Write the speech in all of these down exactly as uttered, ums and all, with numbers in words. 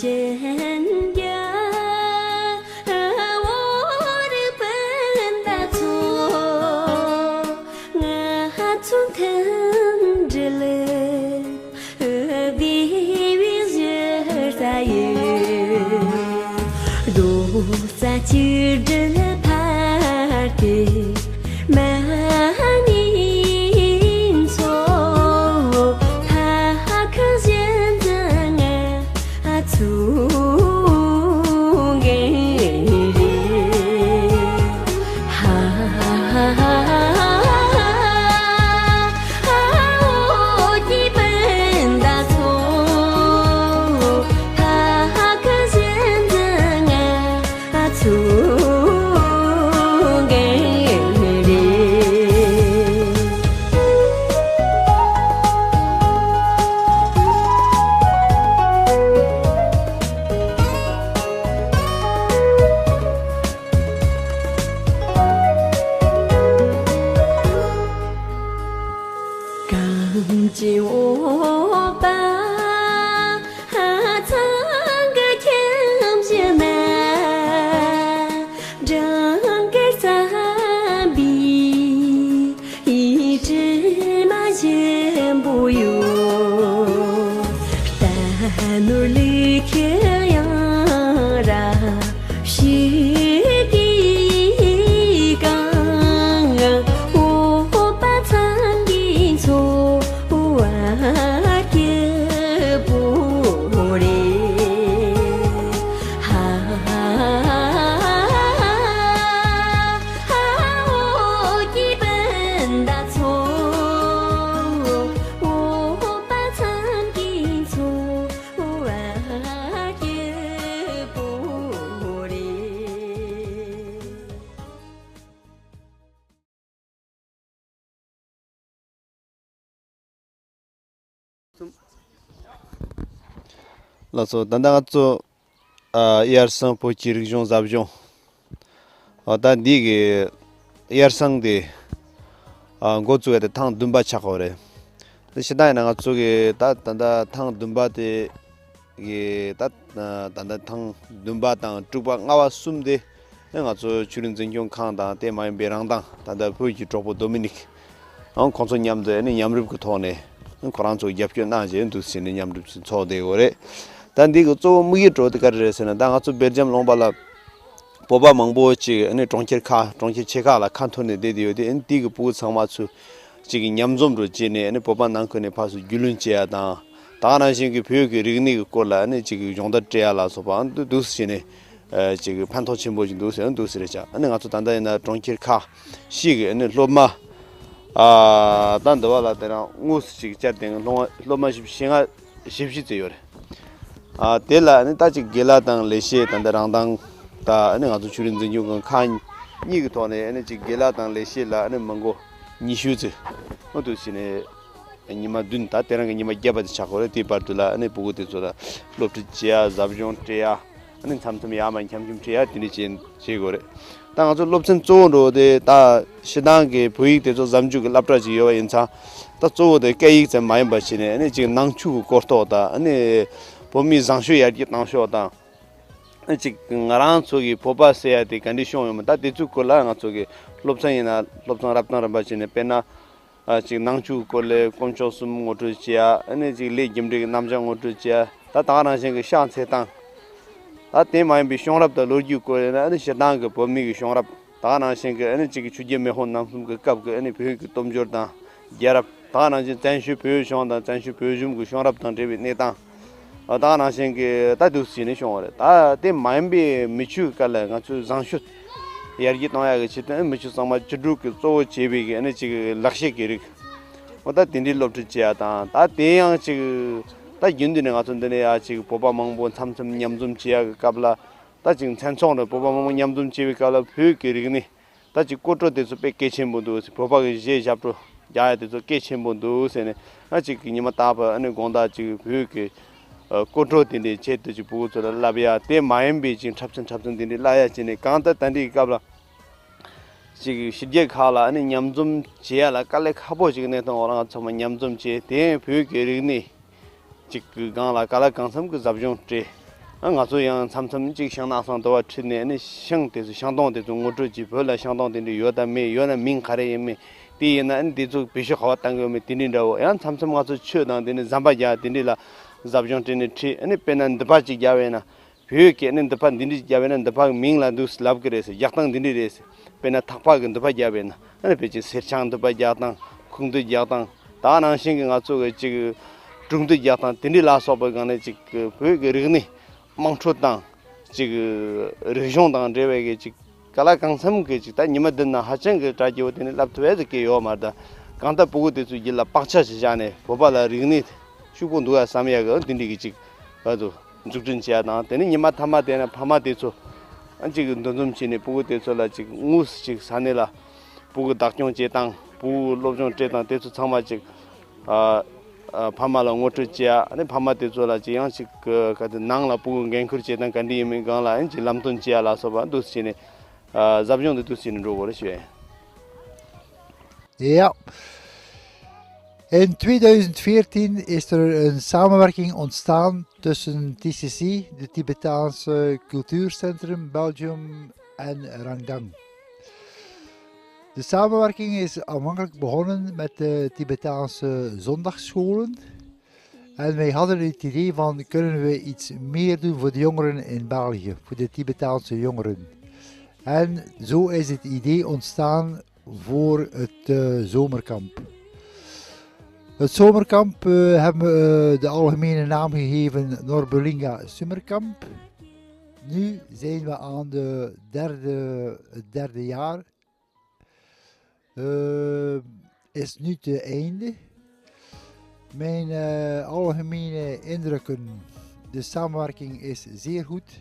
ཅན་རྒྱལ་བོ་རིག་པའི་མདའ་ཚོ། ང་ཚོ་མཐུན་སྒྲིལ་བདེ་བའི་གཞི་རྩ་ཡོད། རྡོག་རྩ་གཅིག་སྒྲིལ་ཕར་དེད། མ་ནིང་ཚོ་ཕ་ཁ་གཞན་དུ་ང་ཚུགས་གི་རེད། ཧ་ཧ་ཧ་ཧ། གངས་ཅན་འོད་དཔག་ཚང་གི་ཁྱིམ་གཞི་ན། སྦྲང་དཀར་རྩམ་པའི་དྲི་མ་ཞིམ་པོ་ཡོད། རྟ་ནོར་ལུག་ཁྱུ་གཡང་ར་ཞིག་གིས་གང་། འོད་དཔག་ཚང་གི་འཚོ་བ་སྐྱིད་པོ་རེད། ཧ་ཧ་ཧ་ཧ། འོ་སྐྱིད་པའི་མདའ་ཚོ། འོད་དཔག་ཚང་གི་འཚོ་བ་སྐྱིད་པོ་རེད། ལགས་སོ། ད་ལྟ་ང་ཚོ་ཨ་དབྱར་གསང་བོད་ཀྱི་རིག་གཞུང་ཟབ་སྦྱོང་། ཨ་ད་འདི་གི་དབྱར་གསང་དེ་ཨ་འགོ་བཙུགས་ཡ་དེ་ཐེངས་བདུན་པ་ཆགས་ཀྱི་ཡོད་རེད། དེ་བྱས་ཙང་ཡིན་ན་ང་ཚོ་གི་ད་ད་ལྟ་ཐེངས་བདུན་པ་དེ་གི་ད་ད་ལྟ་ཐེངས་བདུན་པ་དང་དྲུག་པ་ལྔ་པ་གསུམ་དེ་ནི་ང་ཚོ་ཆོས་རིག་འཛིན་སྐྱོང་ཁང་དང་དེ་མ་ཡིན་པའི་རང་དབང་ད་ལྟ་བོད་ཀྱི་གྲོགས་པོ་ཌོ་མི་ནིག་ཨང་ཁོང་ཚོ་མཉམ་དུ་ནི་མཉམ་རུབ་ཀྱི་ཐོག་ནས་ཁོ་རང་ཚོ་རྒྱབ་སྐྱོར་གནང་བྱས་འདུག་ཟེར་ནས་མཉམ་རུབ་ཅིག་ཚོགས་བསྡད་ཡོད་རེད། ད་འདི་གི་གཙོ་བོ་དམིགས་ཡུལ་འདྲ་བོ་དེ་ག་རེ་རེད་ཟེར་ན། ད་ང་ཚོ་སྦེལ་ཇམ་ལུང་པ་ལ་བོད་པ་མང་པོ་ཅིག་ཨ་ནི་གྲོང་ཁྱེར་ཁག་གྲོང་ཁྱེར་ཆེ་ཁག་ལ་ཁ་འཐོར་ནས་བསྡད་དེ་ཡོད་དེ། ཨ་ནི་དེ་གི་ཕྲུ་གུ་ཚང་མ་ཚོ་ཅིག་གི་མཉམ་འཛོམས་འདྲ་བོ་བྱས་ནས་ཨ་ནི་བོད་པ་ནང་ཁུལ་ནས་ཕར་ཚུར་རྒྱུས་ལོན་བྱེད་ཡ་དང་། ད་ག་ནང་བཞིན་གྱི་བོད་ཀྱི་རིག་གནས་ཀྱི་སྐོར་ལ་ཨ་ནི་ཅིག་གི་སྦྱོང་བརྡར་སྤྲད་ཡ་ལ་སོགས་པ་ཨ་ནི་འདུག་སེ་བྱས་ནས་ཨ་ཅིག་གི་ཕན་ཐོགས་ཆེན་པོ་ཞིག་འདུག་ཟེར་འདུག་ཟེར་རེད་ཤག་ཨ་ནི་ང་ཚོ་ད་ལྟ་ཡིན་ན་གྲོང་ཁྱེར་ཁག་བཞི་གི་ཨ་ནི་སློབ་མ་ཨ་ད་འདི་བ་ལ་དེ་རིང་དངོས་སུ་ཅིག་བཅར་ཏེ་སློབ་མ་སློབ་མ་བཞི་བཅུ་ཞེ་ལྔ་བཞི་བཅུ་ཙམ་ཡོད་རེད། ཨ་དེ་ལ་ནི་ད་ཅིག་དགེ་ལགས་དང་ལེགས་བཤད་ད་ལྟ་རང་དབང་ད་ནི་ང་ཚོ་ཆོས་རིག་འཛིན་སྐྱོང་ཁང་ཁག་གཉིས་ཀྱི་ཐོག་ནས་ནི་ཅིག་དགེ་ལགས་དང་ལེགས་བཤད་ལ་ནི་མི་འགོ་ཉི་ཤུ་ཙམ་འོ་འདུག་བྱས་ནས་ཉི་མ་བདུན་ད་དེ་རིང་གི་ཉི་མ་བརྒྱད་པ་དེ་ཆགས་ཀྱི་ཡོད་རེད། དེའི་བར་དུ་ལ་ནི་ཕྲུ་གུ་དེ་ཚོ་ལ་སློབ་ཁྲིད་བྱེད་ཡ་ཟབ་སྦྱོང་སྤྲད་ཡ། ཨ་ནི་མཚམས་མཚམས་ཡར་མར་འཁྱམ་འཁྱམ་ཁྲིད་ཡ་དེ་འདྲ་བྱེད་བྱེད་དགོས་རེད། ད་ང་ཚོ་སློབ་ཚན་གཙོ་བོ་འདྲ་བོ་དེ་ད་སྤྱིར་བཏང་གི་བོད་ཡིག་དེ་ཚོ་གཟབ་འཇུག་གི་སློབ་གྲྭ་ཅིག་ཡོད་པ་ཡིན་ཙང་། ད་གཙོ་བོ་དེ་སྐད་ཡིག་ཙམ་མ་ཡིན་པ་བྱས་ནས་ཨ་ནི་ཅིག་ནང་ཆོས་ཀྱི་གོ་རྟོགས་དང་། ཨ་ནི་བོད་མིའི་བཟང་སྤྱོད་ཡར་རྒྱས་གཏོང་ཕྱོགས་དང་། ཨ་ནི་ཅིག་ང་རང་ཚོ་གི་བོད་པ་ཟེར་ཡ་དེ་ག་འདྲ་བྱུང་ཡོད་མེད། ད་དེ་ཚོའི་སྐོར་ལ་ང་ཚོ་གི་སློབ་ཚན་ཡིན་ན་སློབ་ཚན་རབ་དང་རིམ་པ་བྱས་ནས། དཔེར་ན། ཨ་ཅིག་ནང་ཆོས་སྐོར་ལ་དཀོན་མཆོག་གསུམ་ངོ་སྤྲོད་བྱེད་ཡ། ཨ་ནི་ཅིག་ལས་རྒྱུ་འབྲས་ཀྱི་རྣམ་གཞག་ངོ་སྤྲོད་བྱེད་ཡ། ད་ད་ག་ནང་བཞིན་གྱི་ཕྱག་འཚལ་སྟངས། ད་དེ་མ་ཡིན་པའི་གཤོང་རབ་དང་ལོ་རྒྱུས་སྐོར་ཡིན་ན། ཨ་ནི་སྤྱིར་བཏང་གི་བོད་མི་གི་གཤོང་རབ། ད་ག་ནང་བཞིན་གྱི་ཨ་ནི་ཅིག་གི་ཆོས་རྒྱལ་མེས་དབོན་རྣམ་གསུམ་གྱི་སྐབས་ཀྱི་ཨ་ནི་བོད་ཀྱི་སྟོབས་འབྱོར་དང་རྒྱལ་རབས། ད་ག་ནང་བཞིན་བཙན་བྱོལ་བོད་གཞུང་དང་བཙན་བྱོལ་བོད་གཞུང་གི་གཤོང་རབ་དང་འབྲེལ་བའི་གནས་སྟངས། ད་ག་ནང་བཞིན་གྱི་ད་འདུག་སེ་བྱས་ནས་བྱུང་བ་རེད། ད་དེ་མ་ཡིན་པའི་མི་ཆོས་སྐོར་ལ་ང་ཚོའི་བཟང་སྤྱོད་ཡར་རྒྱས་གཏོང་ཡག་གི་ཆེད་དུ་མི་ཆོས་གཙང་མ་བཅུ་དྲུག་གི་གཙོ་བོ་བྱས་པའི་གི་ཨ་ནི་ཅིག་ལག་ཤེས་ཀྱི་རིགས། འོ་ད་དེ་འདྲའི་སློབ་ཁྲིད་བྱེད་ཡ་དང་། ད་དེ་ཡང་ཅིག་ད་རྒྱུན་དུ་ནས་ང་ཚོ་འདི་ནས་ཡ་ཅིག་བོད་པ་མང་པོ་མཚམས་མཚམས་མཉམ་འཛོམས་བྱེད་ཡག་གི་སྐབས་ལ། ད་ཅིག་མཚན་ཚོགས་ནས་བོད་པ་མང་པོ་མཉམ་འཛོམས་བྱེད་པའི་སྐབས་ལ་བོད་ཀྱི་རིག་གནས། ད་ཅིག་སྐོར་བྲོ་དེ་ཚོ་དཔེ་གལ་ཆེན་པོ་འདུག་ཟེར། བོད་པ་གི་གཞས་ཞབས་བྲོ་རྒྱག་ཡ་དེ་ཚོ་གལ་ཆེན་པོ་འདུག་ཟེར་ནས། ང་ཅིག་གི་ཉི་མ་རྟག་པར་ཨ་ནི་དགོང་དག་ཅིག་བོད་ཀྱི་ཨ་སྐོར་བྲོ་དེ་འདྲའི་ཆེད་དུ་ཅིག་ཕྲུ་གུ་ཚོ་ལ་བསླབ་ཡ། དེ་མ་ཡིན་པའི་ཅིག་འཁྲབ་ཚན་འཁྲབ་ཚན་དེ་འདྲའི་བསླབ་ཡ་བྱས་ནས། གང་ལྟར་ད་འདི་གི་སྐབས་ལ་ཅིག་ཕྱི་རྒྱལ་ཁག་ལ་ཨ་ནི་མཉམ་འཛོམས་བྱེད་ཡ་ལ་དཀའ་ལས་ཁག་པོ་ཅིག་གནས་སྟངས་འོག་ལ་ང་ཚང་མ་མཉམ་འཛོམས་བྱས། དེ་བོད་ཀྱི་རིག་གནས་ཅིག་གི་སྒང་ལ་ག་ལ་གང་འཚམ་གྱི་ཟབ་སྦྱོང་སྤྲད། ཨ་ང་ཚོ་ཡང་མཚམས་མཚམས་གཅིག་ཤིང་ནགས་སང་དུ་བ་ཁྲིད་ནས་ནི་ཤིང་དེ་ཚོ་ཤིང་སྡོང་དེ་ཚོ་ངོ་སྤྲོད་ཀྱིས་བོད་ལ་ཤིང་སྡོང་དེ་འདྲ་ཡོད་དམ་མེད། ཡོད་ན་མིང་ག་རེ་ཡིན་མིན་དེ་ཡིན་ན་ཨ་ནི་དེ་ཚོ་བེད་སྤྱོད་ག་བ་བཏང་གི་ཡོད་མེད་དེ་འདྲའི་འདྲ་བོ། ཡང་མཚམས་མཚམས་ང་ཚོ་ཆོས་དང་དེ་ནི་ཟམ་པ་རྒྱག་དེ་འདྲའི་ལ་ཟབ་སྦྱོང་སྤྲད་ནས་ཁྲིད། ཨ་ནི་དཔེར་ན་འདི་པ་གཅིག་རྒྱག་པས་ན། བོད་སྐད་ནི་འདི་པ་འདི་འདྲ་རྒྱག་པས་ན་འདི་པ་གི་མིང་ལ་འདུག་ལབ་གི་རེད་ཟེར། རྒྱག་སྟངས་འདི་འདྲ་རེད་ཟེར། དཔེར་ན་ཐག་པ་གི་འདི་པ་རྒྱག་པས་ན་ཨ་ནི་བོད་ཀྱི་སེར་ཆང་འདི་པ་རྒྱག་སྟངས། ཁུག་འདི་རྒྱག་སྟངས། ད་ནང་བཞིན་གྱི་ང་ཚོ་གི་ཅིག་དྲུག་འདི་རྒྱག་སྟངས་དེ་འདྲ་ལ་སོགས་པའི་སྒང་ནས་ཅིག་བོད་ཀྱི་རིག་གནས་དམངས་ཁྲོད་དང་ཅིག་རིག་གཞུང་དང་འབྲེལ་བའི་གི་ཅིག་ག་ལ་གང་འཚམ་གི་ཅིག་ད་ཉི་མ་བདུན་ན་ཧ་ཅང་གི་གྲ་རྒྱས་པོ་དེ་ནི་བསླབ་ཐུབ་ཡས་ཟིག་གི་ཡོད་མ་རེད། ད་གང་ལྟར་སྤུ་གུ་དེ་ཚོའི་རྒྱུད་ལ་བག་ཆགས་ཤིག་བཞག་ནས་བོད་པ་ལ་རིག་གནས་ཤུགས་པོ་འདུག་ཡ་བསམ་ཡ་གི་འདི་འདྲ་གི་ཅིག་བར་དུ་འཛུགས་སྐྲུན་བྱེད་ཡ་དང་། དེ་ནས་ཉི་མ་མཐའ་མ་དེ་ན་ཕ་མ་དེ་ཚོ་ཨ་ཅིག་འདུ་འཛོམས་བྱས་ནས་སྤུ་གུ་དེ་ཚོ་ལ་ཅིག་དངོས་སུ་ཅིག་ས་གནས་ལ་སྤུ་གུ་བདག་སྐྱོང་བྱེད་སྟངས། སྤུ་གུ་སློབ་སྦྱོང་སྤྲད་སྟངས་དེ་ཚོ་ཚང་མ་ཅིག་ཨ་ཨ་ཕ་མ་ལ་ངོ་སྤྲོད་བྱེད་ཡ། ཨ་ནི་ཕ་མ་དེ་ཚོ་ལ་ཅིག་ཡང་ཅིག་ག་དེ་ནང་ལ་སྤུ་གུ་འགན་ཁུར་བྱེད་སྟངས་ག་འདྲ་ཡིན་མིན་སྒང་ལ་ཡང་ཅིག་ལམ་སྟོན་བྱེད་ཡ་ལ་སོགས་པ་འདུག་སེ་བྱས་ནས་ཨ་ཟབ་སྦྱོང་དེ་འདུག་སེ་བྱས་ནས་འགྲོ་དགོས་རེད་ཞུ་ཡ་ཡིན། Ja. In tweeduizend veertien is er een samenwerking ontstaan tussen T C C, de Tibetaanse Cultuurcentrum Belgium, en Rangdang. De samenwerking is aanvankelijk begonnen met de Tibetaanse zondagsscholen. En wij hadden het idee van: kunnen we iets meer doen voor de jongeren in België, voor de Tibetaanse jongeren? En zo is het idee ontstaan voor het eh, zomerkamp. Het zomerkamp eh, hebben we eh, de algemene naam gegeven Norbelinga Summerkamp. Nu zijn we aan de derde, het derde jaar. Eh, is nu ten einde. Mijn eh, algemene indrukken: de samenwerking is zeer goed.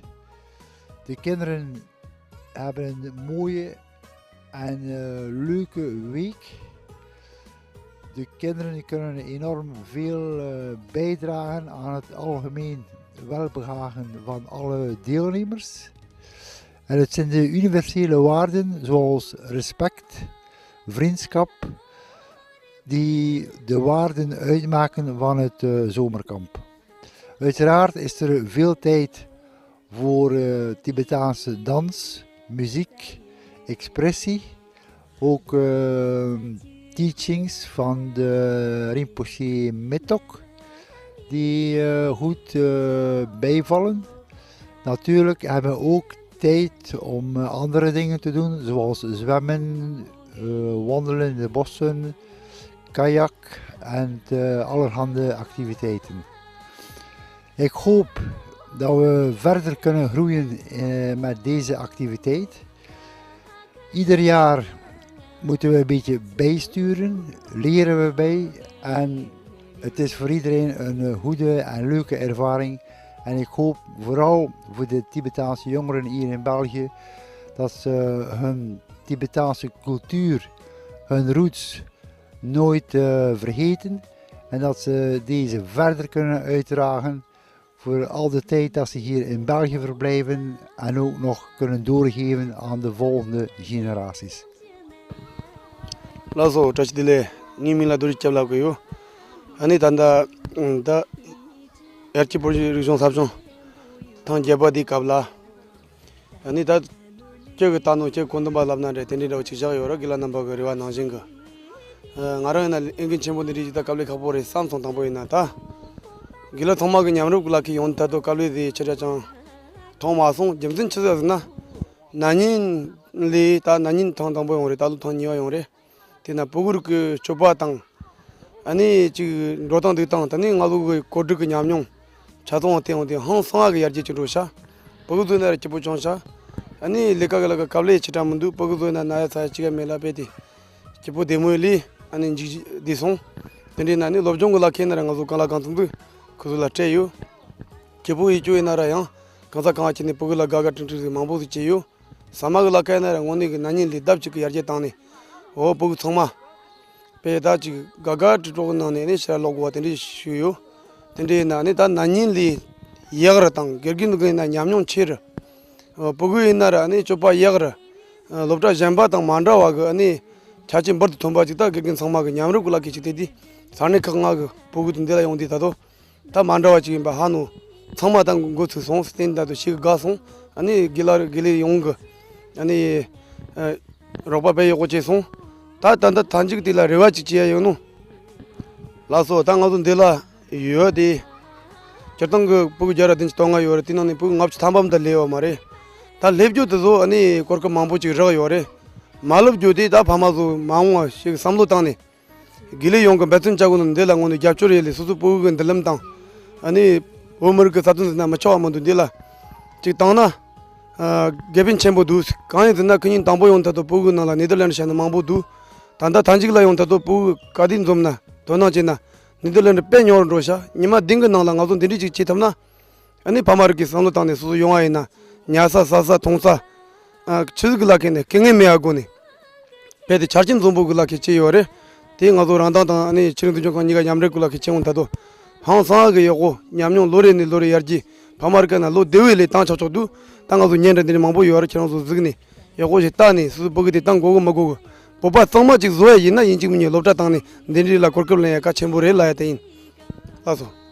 De kinderen hebben een mooie en eh, leuke week. De kinderen kunnen enorm veel eh, bijdragen aan het algemeen welbehagen van alle deelnemers. En het zijn de universele waarden zoals respect, vriendschap, die de waarden uitmaken van het eh, zomerkamp. Uiteraard is er veel tijd voor eh, Tibetaanse dans, muziek, expressie. Ook eh, teachings van de Rinpoche Metok die eh, goed eh, bijvallen. Natuurlijk hebben we ook tijd om eh, andere dingen te doen, zoals zwemmen, eh, wandelen in de bossen, kajak en eh, allerhande activiteiten. Ik hoop dat we verder kunnen groeien eh, met deze activiteit. Ieder jaar moeten we een beetje bijsturen, leren we bij. En het is voor iedereen een eh, goede en leuke ervaring. En ik hoop vooral voor de Tibetaanse jongeren hier in België dat ze hun Tibetaanse cultuur, hun roots, nooit eh, vergeten. En dat ze deze verder kunnen uitdragen voor al de tijd dat ze hier in België verblijven en ook nog kunnen doorgeven aan de volgende generaties. ལགས་སོ། བཀྲ་ཤིས་བདེ་ལེགས། ངའི་མིང་ལ་རྡོ་རྗེ་སྐྱབས་ལབ་ཀྱི་ཡོད། ཨ་ནི་ད་ལྟ་ད་ཡར་སྐྱེས་བོད་རིག་གཞུང་ཟབ་སྦྱོང་ཐེངས་བརྒྱད་པ་འདིའི་སྐབས་ལ། ཨ་ནི་ད་ཁྱེད་ཀྱི་ལྟ་ནོ་ཁྱེད་གོ་འདུན་པ་ལབ་ན་འདྲ་དེ་འདྲའི་འདྲ་བོ་ཅིག་བཞག་ཡོད་ར། དགེ་ལགས་རྣམ་པ་གི་རེ་བ་ནང་བཞིན་གི། ཨ་ང་རང་ཡིན་ན་ཨེ་འགན་ཆེན་པོ་འདི་འདྲའི་ཅིག་ད་དཀའ་ལས་ཁག་པོ་རེད་བསམ་སོང་། དང་པོ་ཡིན་ན་ད་དགེ་ལགས་ཚང་མ་གི་མཉམ་རུབ་གི་ལ་ཁའི་ཡོང་ད་དུ་དཀའ་ལས་དེ་ཆེ་དྲག་ཅང་མཐོང་མ་སོང་། རྒྱུ་མཚན་ཆི་ཟིག་ཟེར་ན། ན་ནིང་ལས་ད་ན་ནིང་ཐེངས་དང་པོ་ཡོང་རེད། ད་ལོ་ཐེངས་གཉིས་པ་ཡོང་རེད། དེ་ན་སྤུ་གུར་གི་སྤྱོད་པ་དང་། ཨ་ནི་ཅིག་འགྲོ་སྟངས་འདུག་སྟངས། ད་ནི་ང་ལོ་གི་གོ་སྒྲིག་གི་ཉམས་མྱོང་ཆ་ཚང་བ་དེ་ཡོང་དེ་ཧང་སང་བ་གི་ཡར་རྒྱས་ཅིག་འགྲོ་ཤག་སྤུ་གུ་ཚོ་ན་ར་སྐྱིད་པོ་བྱུང་ཤག་ཨ་ནི་ལས་ཀ་གི་ལ་གི་དཀའ་ལས་ཆེ་དྲག་མི་འདུག་སྤུ་གུ་ཚོ་ན་ན་ཡ་ཚ་ཡ་ཅིག་ཡ་མེད་ལ་པས་དེ་སྐྱིད་པོ་བདེ་མོ་ལས་ཨ་ནི་འཇིགས་བདེ་སོང་། དེ་འདྲའི་ན་ནི་སློབ་སྦྱོང་གི་ལ་ཁའི་ན་ར་ང་ཚོ་གང་ལ་གང་འཚམ་འདུག་ཁོ་ཚོ་ལ་སྤྲད་ཡོད། སྐྱིད་པོ་ཡིད་སྐྱོ་ཡིན་ན་ར་ཡང་གང་ས་གང་བ་ཁྱེར་ནས་སྤུ་གུ་ལ་དགའ་དགའ་སྤྲིང་སྤྲིང་ཟིག་མང་པོ་ཟིག་བྱས་ཡོད། ཟ་མ་གི་ལ་ཁའི་ན་ར་དངོས་གནས་གི་ན་ནིང་ལས་ལྡབ་གཅིག་གི་ཡར་རྒྱས་བཏང་ནས། འོ་སྤུ་གུ་ཚང་མ་དཔེ་ད་ཅིག་དགའ་དགའ་སྤྲོ་སྤྲོ་གི་ནང་ནས་ནི་ཕྱིར་ལོག་དགོས་པ་དེ་འདྲ་ཞུས་ཡོད། དེ་འདྲ་ཡིན་ན་ནི་ད་ན་ནིང་ལས་ཡག་ར་དང་། དགེ་རྒན་གི་ཡིན་ན་ཉམས་མྱོང་ཆེ་ར། སྤུ་གུ་ཡིན་ན་ར་ནི་སྤྱོད་པ་ཡག་ར། སློབ་གྲྭ་གཞན་པ་དང་མ་འདྲ་བ་གི་ནི་ཆ་རྐྱེན་འབུར་དུ་ཐོན་པ་ཅིག་ད་དགེ་རྒན་ཚང་མ་གི་མཉམ་རུབ་གི་ལ་ཁའི་ཅིག་དེ་དུས་ས་གནས་ཁག་ལྔ་གི་སྤུ་གུ་དེ་འདི་ལ་ཡོང་དུས་ད་དོ། ད་མ་འདྲ་བ་ཅིག་ཡིན་པ་ཧ་ནོ། ཚང་མ་ད་འགོ་ཚུགས་སོང་། སྟེང་ད་དུ་ཞིག་དགའ་སོང་། ཨ་ནི་དགེ་ལགས་དགེ་ལས་ཡོངས་ཀྱི་ཨ་ནི་ཨ་རོགས་པ་དཔེ་ཡག་པོ་བྱས་སོང་། ད་ད་ད་མཐའ་མཇུག་དེ་ལ་རེ་བ་ཅིག་བྱེད་ཡ་ཡོད་ནོ། ལགས་སོ། ད་ང་ཚོ་འདི་ལ་ཡོད་དེ། སྤྱིར་བཏང་གི་ཕྲུ་གུ་བརྒྱ་ར་བདུན་ཅུ་དོན་ལྔ་ཡོད་རེད། དེ་ནང་ནས་ཕྲུ་གུ་ལྔ་བཅུ་ཐམ་པ་འདི་སླེབས་ཡོད་མ་རེད། ད་སླེབས་རྒྱུ་དེ་ཚོ་ཨ་ནི་གོ་སྐབས་མང་པོ་ཅིག་རག་ཡོད་རེད། མ་སླེབས་རྒྱུ་དེ་ད་ཕ་མ་ཚོ་མ་འོངས་པ་ཞིག་བསམ་བློ་བཏང་ནས། དགེ་ལས་ཡོངས་ཀྱི་འབད་བརྩོན་བྱ་དགོས་ནོ་འདི་ལ་དངོས་གནས་རྒྱབ་སྐྱོར་ཡེད་ལས། སོ་སོའི་ཕྲུ་གུ་གི་མདུན་ལམ་དང་། ཨ་ནི་བོད་མི་རིགས་ཀྱི་རྩ་དོན་ཟེར་ན་མི་ཆོག་པ་མི་འདུག་འདི་ལ་ཅིག་བཏང་ན། ཨ་དགེ་ཕན་ཆེན་པོ་འདུག་གང་ཡིན་ཟེར་ན་ཁེ་ཉིན་དང་པོ་ཡོང་ད་དུ་ཕྲུ་གུ་ནང་ལ་ནེ་དར་ལེན་ཌི་བྱས་ན་མང་པོ་འདུག་ད་ལྟ་མཐའ་མཇུག་ལ་ཡོང་ད་དུ་ཕྲུ་གུ་ག་དུས་འཛོམས་ན་དོ་སྣང་བྱས་ན་ནེ་དར་ལེན་ཌི་དཔེ་ཉོ་རུ་འགྲོ་ཤག་ཉི་མ་བདུན་གྱི་ནང་ལ་ང་ཚོ་འདི་འདྲ་ཅིག་བྱེད་ཐུབ་ན། ཨ་ནི་ཕ་མ་རིགས་ཀྱི་བསམ་བློ་བཏང་ནས་སོ་སོ་ཡོང་བ་ཡིན་ན་ཉལ་ས་ཟ་ས་འཐུང་ས། ཨ་ཆི་ཟིག་གི་ལ་ཁེ་ནས་དཀའ་ངལ་མེད་ཨ་དགོས་ནས། དཔེ་དེ་ཆ་རྐྱེན་འཛོམས་པོ་གི་ལ་ཁེ་ཆེ་ཡོད་རེད། དེ་ང་ཚོ་རང་མདངས་དང་ཨ་ནི་ཕྱི་རིག་འཛིན་སྐྱོང་ཁང་གཉིས་ཀ་མཉམ་འབྲེལ་གི་ལ་ཁེ་ཆེ་འོང་ད་དོ། ཧང་སང་གི་ཡག་པོ་ཉམས་མྱོང་ལོ་རེ་ནས་ལོ་རེ་ཡར་རྒྱས། ཕ་མ་རིགས་ཀ་ན་ལོ་བདེ་བའི་ལས་བཏང་ཆོག་ཆོག་འདུག་ད་ང་ཚོ་ཉན་འདྲ་འདི་ནས་མང་པོ་ཡོད་རེད། ཁྱེད་རང་ཚོ་གཟིགས་ནས། ཡག་པོ་ཞིག་བལྟ་ནས་སོ་སོའི་ཕྲུ་གུ་དེ་བཏང་དགོས་གི་མི་དགོས་གི། བོད་པ་གཙང་མ་ཅིག་བཟོ་ཡ་ཡིན་ན་ཡིན་གཅིག་མིན་གཉིས་སློབ་གྲྭ་བཏང་ནས་འདི་འདྲའི་ལ་གོ་སྐབས་ལེན་ཡ་གལ་ཆེན་པོ་རེད་ལབ་ཡ་དེ་ཡིན། ལགས་སོ།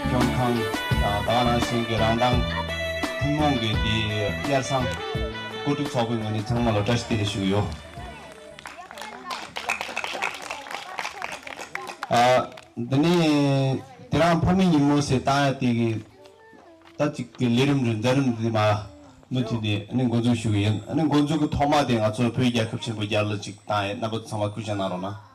སྐྱོང་ཁང་དང་ད་ག་ནང་བཞིན་གྱི་རང་མདངས་ཐུན་མོང་གི་དེ་དབྱར་གསང་བཀོད་སྒྲིག་ཚོགས་པའི་ངོས་ནས་ཚང་མ་ལ་བཀྲ་ཤིས་བདེ་ལེགས་ཞུ་གི་ཡོད། ཨ། འདི་ནས་དེ་རིང་ཕ་མའི་ཉིན་མོ་ཟེར་བཏང་ཡ་དེ་གི་ད་ཅིག་གི་ལས་རིམ་རེ་མཛད་རིམ་འདི་མ་མུ་མཐུད་དེ་ཨ་ནི་འགོ་འཛུགས་ཞུ་གི་ཡིན། ཨ་ནི་འགོ་འཛུགས་ཀྱི་ཐོག་མ་དེ་ང་ཚོ་བོད་རྒྱལ་ཁབ་ཆེན་པོ་རྒྱལ་ལ་ཅིག་བཏང་ཡ་རྣམ་པ་ཚང་མ་སྐུ་བཞེངས་གནང་རོགས་གནང་།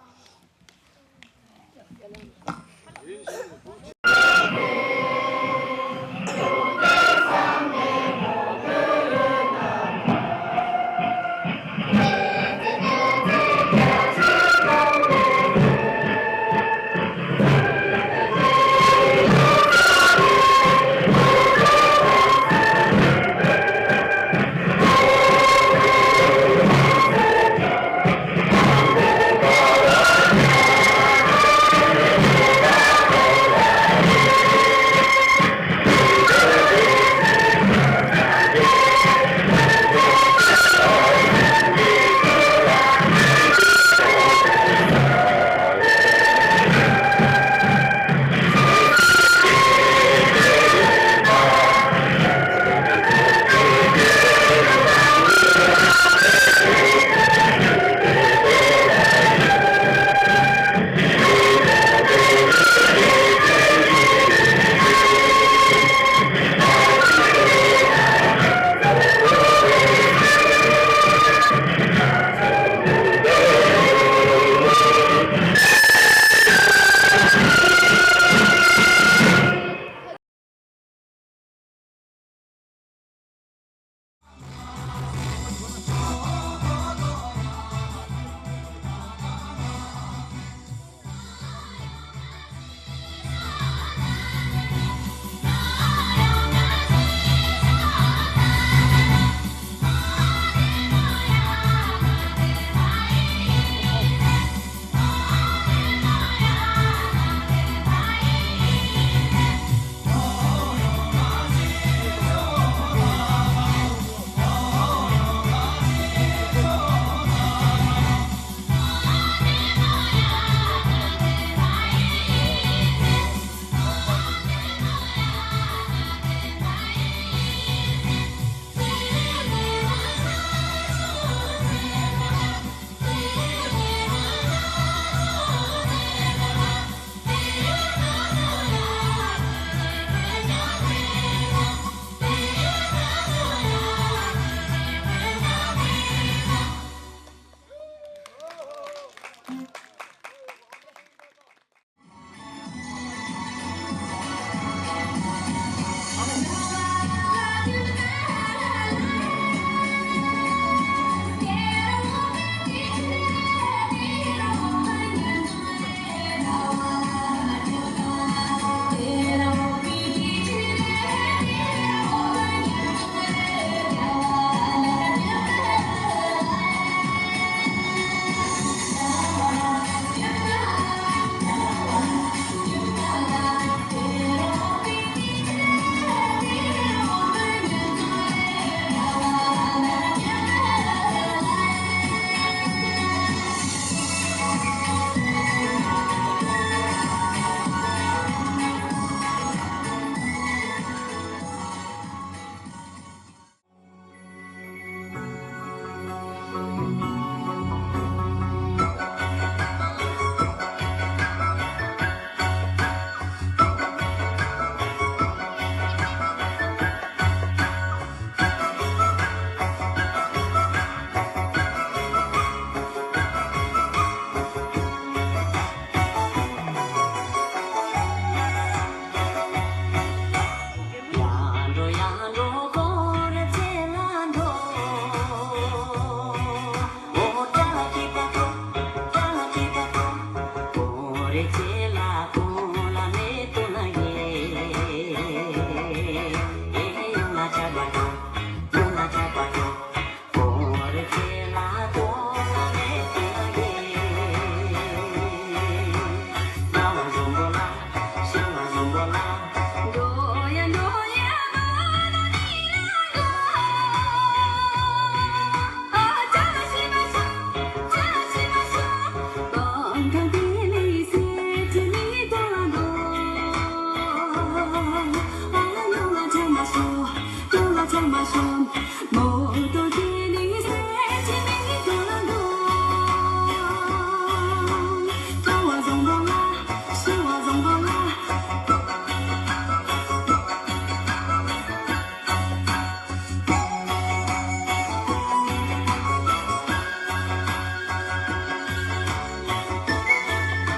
རིན་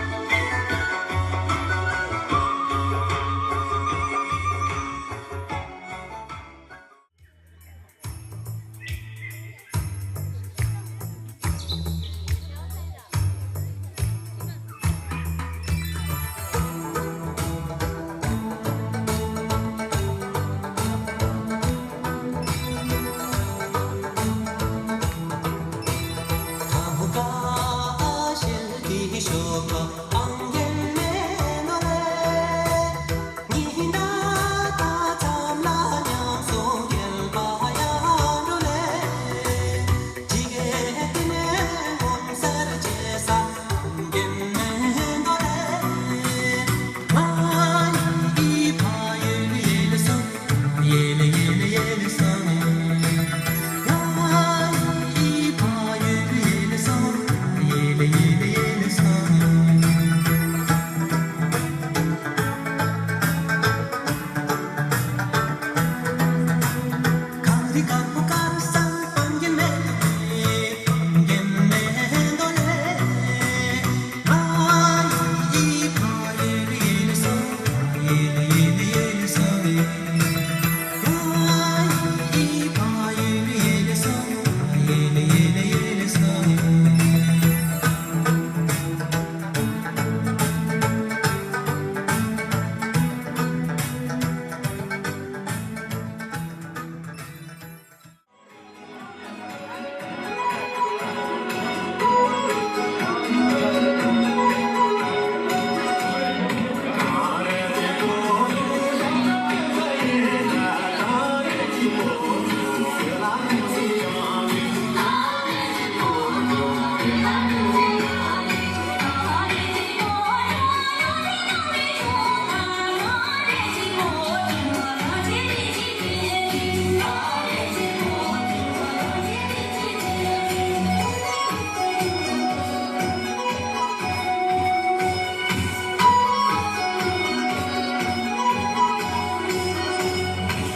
པོ་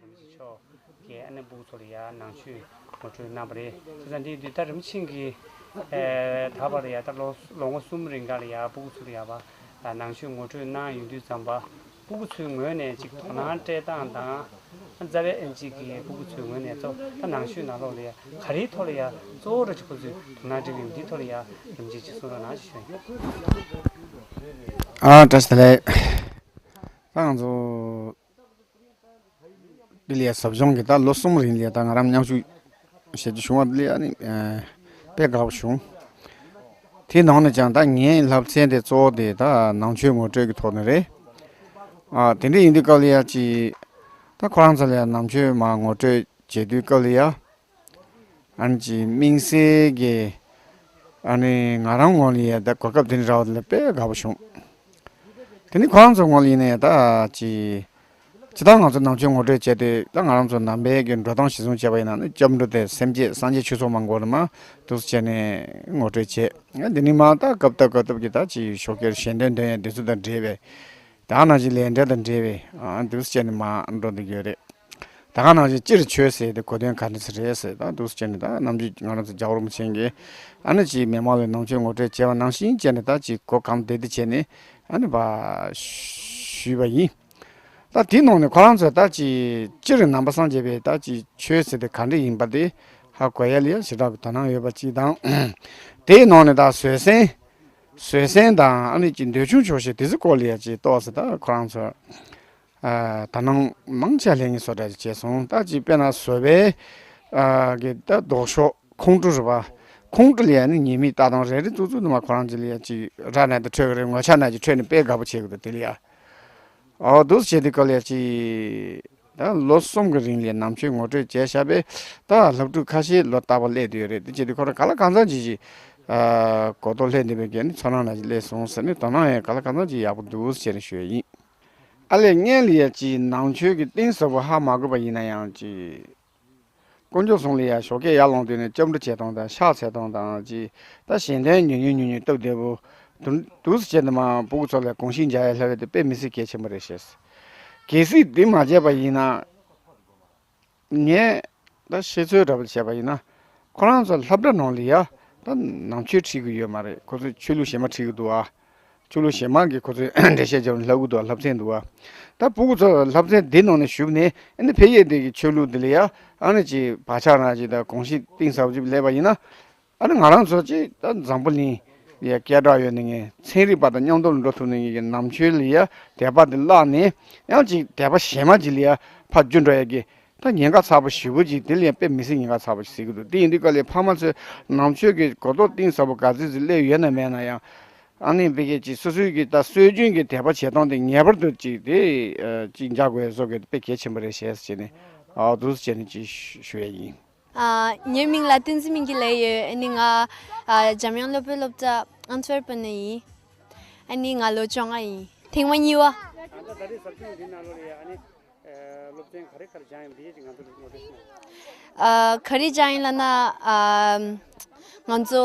ཆེ་མཆོག་གིས་ཨ་ནི་སྤུ་གུ་ཚོ་ལ་ཡ་ནང་ཆོས་ངོ་སྤྲོད་གནང་བ་རེད། བྱས་ཙང་འདི་དུས་ད་རིམ་ཆེན་གྱི་ཨེ་ད་བར་ལ་ཡ་ད་ལོ་ལོ་ངོ་གསུམ་རིང་ག་ལ་ཡ་སྤུ་གུ་ཚོ་ལ་ཡ་བ་ནང་ཆོས་ངོ་སྤྲོད་གནང་ཡོང་དུས་ཙམ་པ་སྤུ་གུ་ཚོའི་ངོས་ནས་ཅིག་དོ་སྣང་སྤྲད་སྟངས་དང་། རྩ་བའི་ཨེམ་ཆི་གི་སྤུ་གུ་ཚོའི་ངོས་ནས་གཙོ་ད་ནང་ཆོས་ནང་ལོགས་ལ་ཡ་ག་རེའི་ཐོག་ལ་ཡ་གཙོ་བོ་ར་ཅིག་ཁོ་ཚོས་དོ་སྣང་སྤྲད་ཀྱི་ཡོད་འདིའི་ཐོག་ལ་ཡ་རིམ་གྱིས་ཅིག་གསུང་རོགས་གནང་ཞུ་ཞུ་ཡིན། ཨ་བཀྲ་ཤིས་བདེ་ལེགས། ད་ང་ཚོ་འདི་ལ་ཡ་ཟབ་སྦྱོང་གི་ད་ལོ་གསུམ་རིང་ལ་ཡ་ད་ང་རང་མཉམ་ཞུགས་བྱེད་རྒྱུ་བྱུང་བ་འདི་ལ་ཡ་ནི་དཔེ་དགའ་པོ་བྱུང་། དེའི་ནང་ནས་ཀྱང་ད་ངའི་བསླབ་ཚན་དེ་གཙོ་བོ་དེ་ད་ནང་ཆོས་ངོ་སྤྲོད་ཀྱི་ཐོག་ནས་རེད། ཨ་དེ་འདྲ་ཡིན་དུས་སྐབས་ལ་ཡ་ཅིག་ད་ཁོ་རང་ཚོ་ལ་ཡ་ནང་ཆོས་མར་ངོ་སྤྲོད་བྱེད་དུས་སྐབས་ལ་ཡ། ཨ་ནི་ཅིག་དམིགས་བསལ་གྱི་ཨ་ནི་ང་རང་ངོས་ལ་ཡ་ད་གོ་སྐབས་དེ་འདྲ་རག་པ་དེ་ལ་དཔེ་དགའ་པོ་བྱུང་། དེ་ནི་ཁོ་རང་ཚོ་ངོས་ལ་ཡིན་ན་ཡ་ད་ཅིག་ཇི་ལྟར་ང་ཚོ་ནང་ཆོས་ངོ་སྤྲོད་བྱས་ཏེ་ད་ང་རང་ཚོ་ནང་པའི་གི་འགྲོ་སྟངས་གཞིར་བཟུང་བྱས་པ་ཡིན་ན་ནི་སྐྱབས་འགྲོ་དེ་སེམས་བསྐྱེད་སངས་རྒྱས་ཆོས་ཚོགས་མ་འགོར་མ་འདུག་སེ་བྱས་ནས་ངོ་སྤྲོད་བྱས། ཨ་འདི་ནི་མ་ད་སྐབས་ལྟར་སྐབས་ལྟར་གྱི་ད་ཅིག་ཞོགས་ཀས་ཞལ་འདོན་འདོན་ཡ་དེ་ཚོ་དང་འབྲེལ་བའི་ད་ནང་བཞིན་ལས་འབྲེལ་དང་འབྲེལ་བའི་ཨ་འདུག་སེ་བྱས་ནས་མར་འགྲོ་འདོད་ཡོད་རེད། ད་ག་ནང་བཞིན་སྤྱིར་ཆོས་ཟེར་དེ་གོ་དོན་ག་འདྲ་ཞིག་རེད་ཟེར་ད་འདུག་སེ་བྱས་ནས་ད་ནམ་རྒྱུན་ང་རང་ཚོ་རྒྱལ་བ་རིན་པོ་ཆེ་གིས་ཨ་ནི་ཅིག་མི་མང་ལ་ནང་ཆོས་ངོ་སྤྲོད་བྱས་པ་ནང་བཞིན་བྱས་ནས་ད་ཅིག་གོ་གང་བདེ་བདེ་བྱས་ནས་ཨ་ནི་བ་ཞུས་པ་ཡིན། ད་དེའི་ནང་ནས་ཁོ་རང་ཚོས་ད་ཅིག་སྤྱིར་ནང་པ་སངས་རྒྱས་པའི་ད་ཅིག་ཆོས་ཟེར་དེ་ག་འདྲ་ཡིན་པ་དེ་ཧ་གོ་ཡ་ལ་ཡ་ཞེ་དྲག་གི་དོ་སྣང་ཡོད་པ་ཅིག་དང་། དེའི་ནང་ནས་ད་བཟོད་བསྲན། བཟོད་བསྲན་དང་ཨ་ནི་ཅིག་འདོད་ཆུང་ཆོག་ཤེས་དེ་ཚོ་སྐོར་ལ་ཡ་ཅིག་ཏོག་ཙམ་ད་ཁོ་རང་ཚོ་ཨ་ད་ནང་མང་ཆེ་ལྷན་རྒྱས་བཟོ་གྲྭ་ཅིག་བྱས་སོང་། ད་ཅིག་དཔེར་ན་བཟོ་པའི་ཨ་གི་ད་ལྡོག་ཕྱོགས་ཁོང་ཁྲོ་རེད་པ། ཁོང་ཁྲོ་ལ་ཡ་ནི་ཉེས་དམིགས་ལྟ་སྟངས་རེ་རེ་ཙུག་ཙུག་ནི་མ་ཁོ་རང་ཅིག་ལ་ཡ་ཅིག་ར་ནས་ད་འཕྲོད་གི་རེད། ངོ་ཆ་ནས་ཅིག་འཕྲོད་ནས་དཔེ་དགའ་པོ་བྱེད་གི་འདུག་དེ་ལ་ཡ། ཨོ་འདུག་སེ་བྱེད་དུས་སྐབས་ལ་ཅིག་ད་ལོ་གསུམ་གྱི་རིང་ལ་ནང་ཆོས་ངོ་སྤྲོད་བྱས་བཞག་པས་ད་སློབ་ཕྲུག་ཁ་ཤས་ལོ་རྟག་པར་སླེབས་བསྡད་ཡོད་རེད། དེ་བྱེད་དུས་ཁོ་རང་ག་ལ་གང་འཚམ་ཅིག་ཅིག་ཨ་གོ་རྟོགས་སླེབས་བསྡད་པའི་གི་ནི་ཚོར་སྣང་ནང་ཅིག་སླེབས་སོང་ཟེར་ནས། དོ་སྣང་ཡང་ག་ལ་གང་འཚམ་ཅིག་ཡག་པོ་འདུག་ཟེར་ནས་ཞུ་ཡ་ཡིན། ཨ་ལས་སྔོན་ལ་ཡ་ཅིག་ནང་ཆོས་ཀྱི་གཏིང་ཟབ་པོ་ཧ་མ་གོ་བ་ཡིན་ན་ཡང་ཅིག་དཀོན་མཆོག་གསུམ་ལ་ཡ་ཞོགས་ཀས་ཡར་ལངས་དུས་ནས་སྐྱབས་འགྲོ་བྱེད་སྟངས་དང་ཕྱག་འཚལ་སྟངས་དང་ཅིག་ད་གཞན་དོན་ཉུང་ཉུང་ཉུང་ཉུང་སྟབས་བདེ་པོ་འདུག་འདུག་སེ་བྱས་ནས་མ་སྤུ་གུ་ཚོ་ལ་དགོངས་ཤིག་འཇལ་ཡ་ལྷ་བས་དེ་དཔེ་མི་སྲིད་གལ་ཆེན་པོ་རེད་ཤག་གལ་སྲིད་འདི་མ་བྱས་པ་ཡིན་ན། ངས་ད་ཤེས་ཚོད་འདྲ་པོ་བྱས་པ་ཡིན་ན། ཁོ་རང་ཚོ་སློབ་གྲྭ་ནང་ལ་ཡ་ད་ནང་ཆོས་ཁྲིད་གི་ཡོད་མ་རེད། ཁོ་ཚོས་ཆོས་ལུགས་གཞན་མ་ཁྲིད་གི་འདུག་ཨ། ཆོས་ལུགས་གཞན་མ་གི་ཁོ་ཚོས་འགྲེལ་བཤད་བརྒྱབ་ནས་ལབ་གི་འདུག་ཨ། སློབ་ཚན་འདུག་ཨ། ད་སྤུ་གུ་ཚོ་སློབ་ཚན་འདི་ནང་ནས་ཞུགས་ནས་ཨ་ནི་ཕ་གིའི་དེ་གི་ཆོས་ལུགས་འདི་ལ་ཡ་ཨ་ནི་ཅིག་བག་ཆགས་རང་ཅིག་དང་དགོངས་གཞི་གཏིང་ཟབ་ཅིག་སླེབས་པ་ཡིན་ན། ཨ་ནི་ང་རང་ཚོ་ཅིག་ད་འཛམ་བུ་གླིང་ལ་ཡ་སྐད་གྲགས་ཡོད་ནི་ངས་ཚན་རིག་པ་དང་མཉམ་དུ་འགྲོ་ཐུབ་ནི་ངས་ཀྱི་ནང་ཆོས་ལ་ཡ་དད་པ་དེ་བརླག་ནས་ཡང་ཅིག་དད་པ་གཞན་མ་ཅིག་ལ་ཡ་ཕར་བསྒྱུར་འགྲོ་ཡ་གི་ད་ཉེན་ཁ་ཚ་པོ་ཞེ་པོ་ཅིག་དེ་ལ་ཡང་དཔེ་མི་སྲིད་ཉེན་ཁ་ཚ་པོ་ཞིག་གཟིགས་ཀྱི་འདུག་དེ་ཡིན་དུས་སྐབས་ལ་ཕ་མ་ཚོས་ནང་ཆོས་ཀྱི་གོ་རྟོགས་གཏིང་ཟབ་པོ་ག་ཚོད་ཅིག་སླེབས་ཡོད་ན་མེད་ན་ཡང་། ཨ་ནི་བི་གེ་ཅིག་སོ་སོའི་གི་ད་སྲོལ་རྒྱུན་གྱི་དད་པ་བྱེད་སྟངས་དེ་ངེས་པར་དུ་ཅིག་དེ་ཨ་ཅིག་འཇགས་དགོས་བཟོ་དགོས་དཔེ་གལ་ཆེན་པོ་རེད་ཞེས་བྱས་ནས་ཨ་འདུག་སེ་བྱས་ནས་ཅིག་ཞུ་ཡ་ཡིན། ཨ། ངའི་མིང་ལ་བསྟན་འཛིན་སྨིན་གྱི་ལབ་ཡོད། ཨ་ནི་ང་ཨ་འཇམ་དབྱངས་སློབ་དཔོན་སློབ་གྲྭ་ཨན་ཊ་ཝེར་པན་ནས་ཡིན། ཨ་ནི་ང་ལོ་བཅོ་ལྔ་ཡིན། ཐེངས་མ་གཉིས་པ། ད་ལྟ་ད་རེས་ཟབ་སྦྱོང་འདི་ནང་ལོགས་ལ་ཡ་ཨ་ནི། ཨ། སློབ་ཚན་ག་རེ་ག་རེ་སྦྱངས་ཡོད་པ་དེ་ཅིག་ང་ཚོ་ལ་ངོ་སྤྲོད་ཞུ་ན། ཨ། ག་རེ་སྦྱངས་ཡིན་ལབ་ན། ཨ། ང་ཚོ་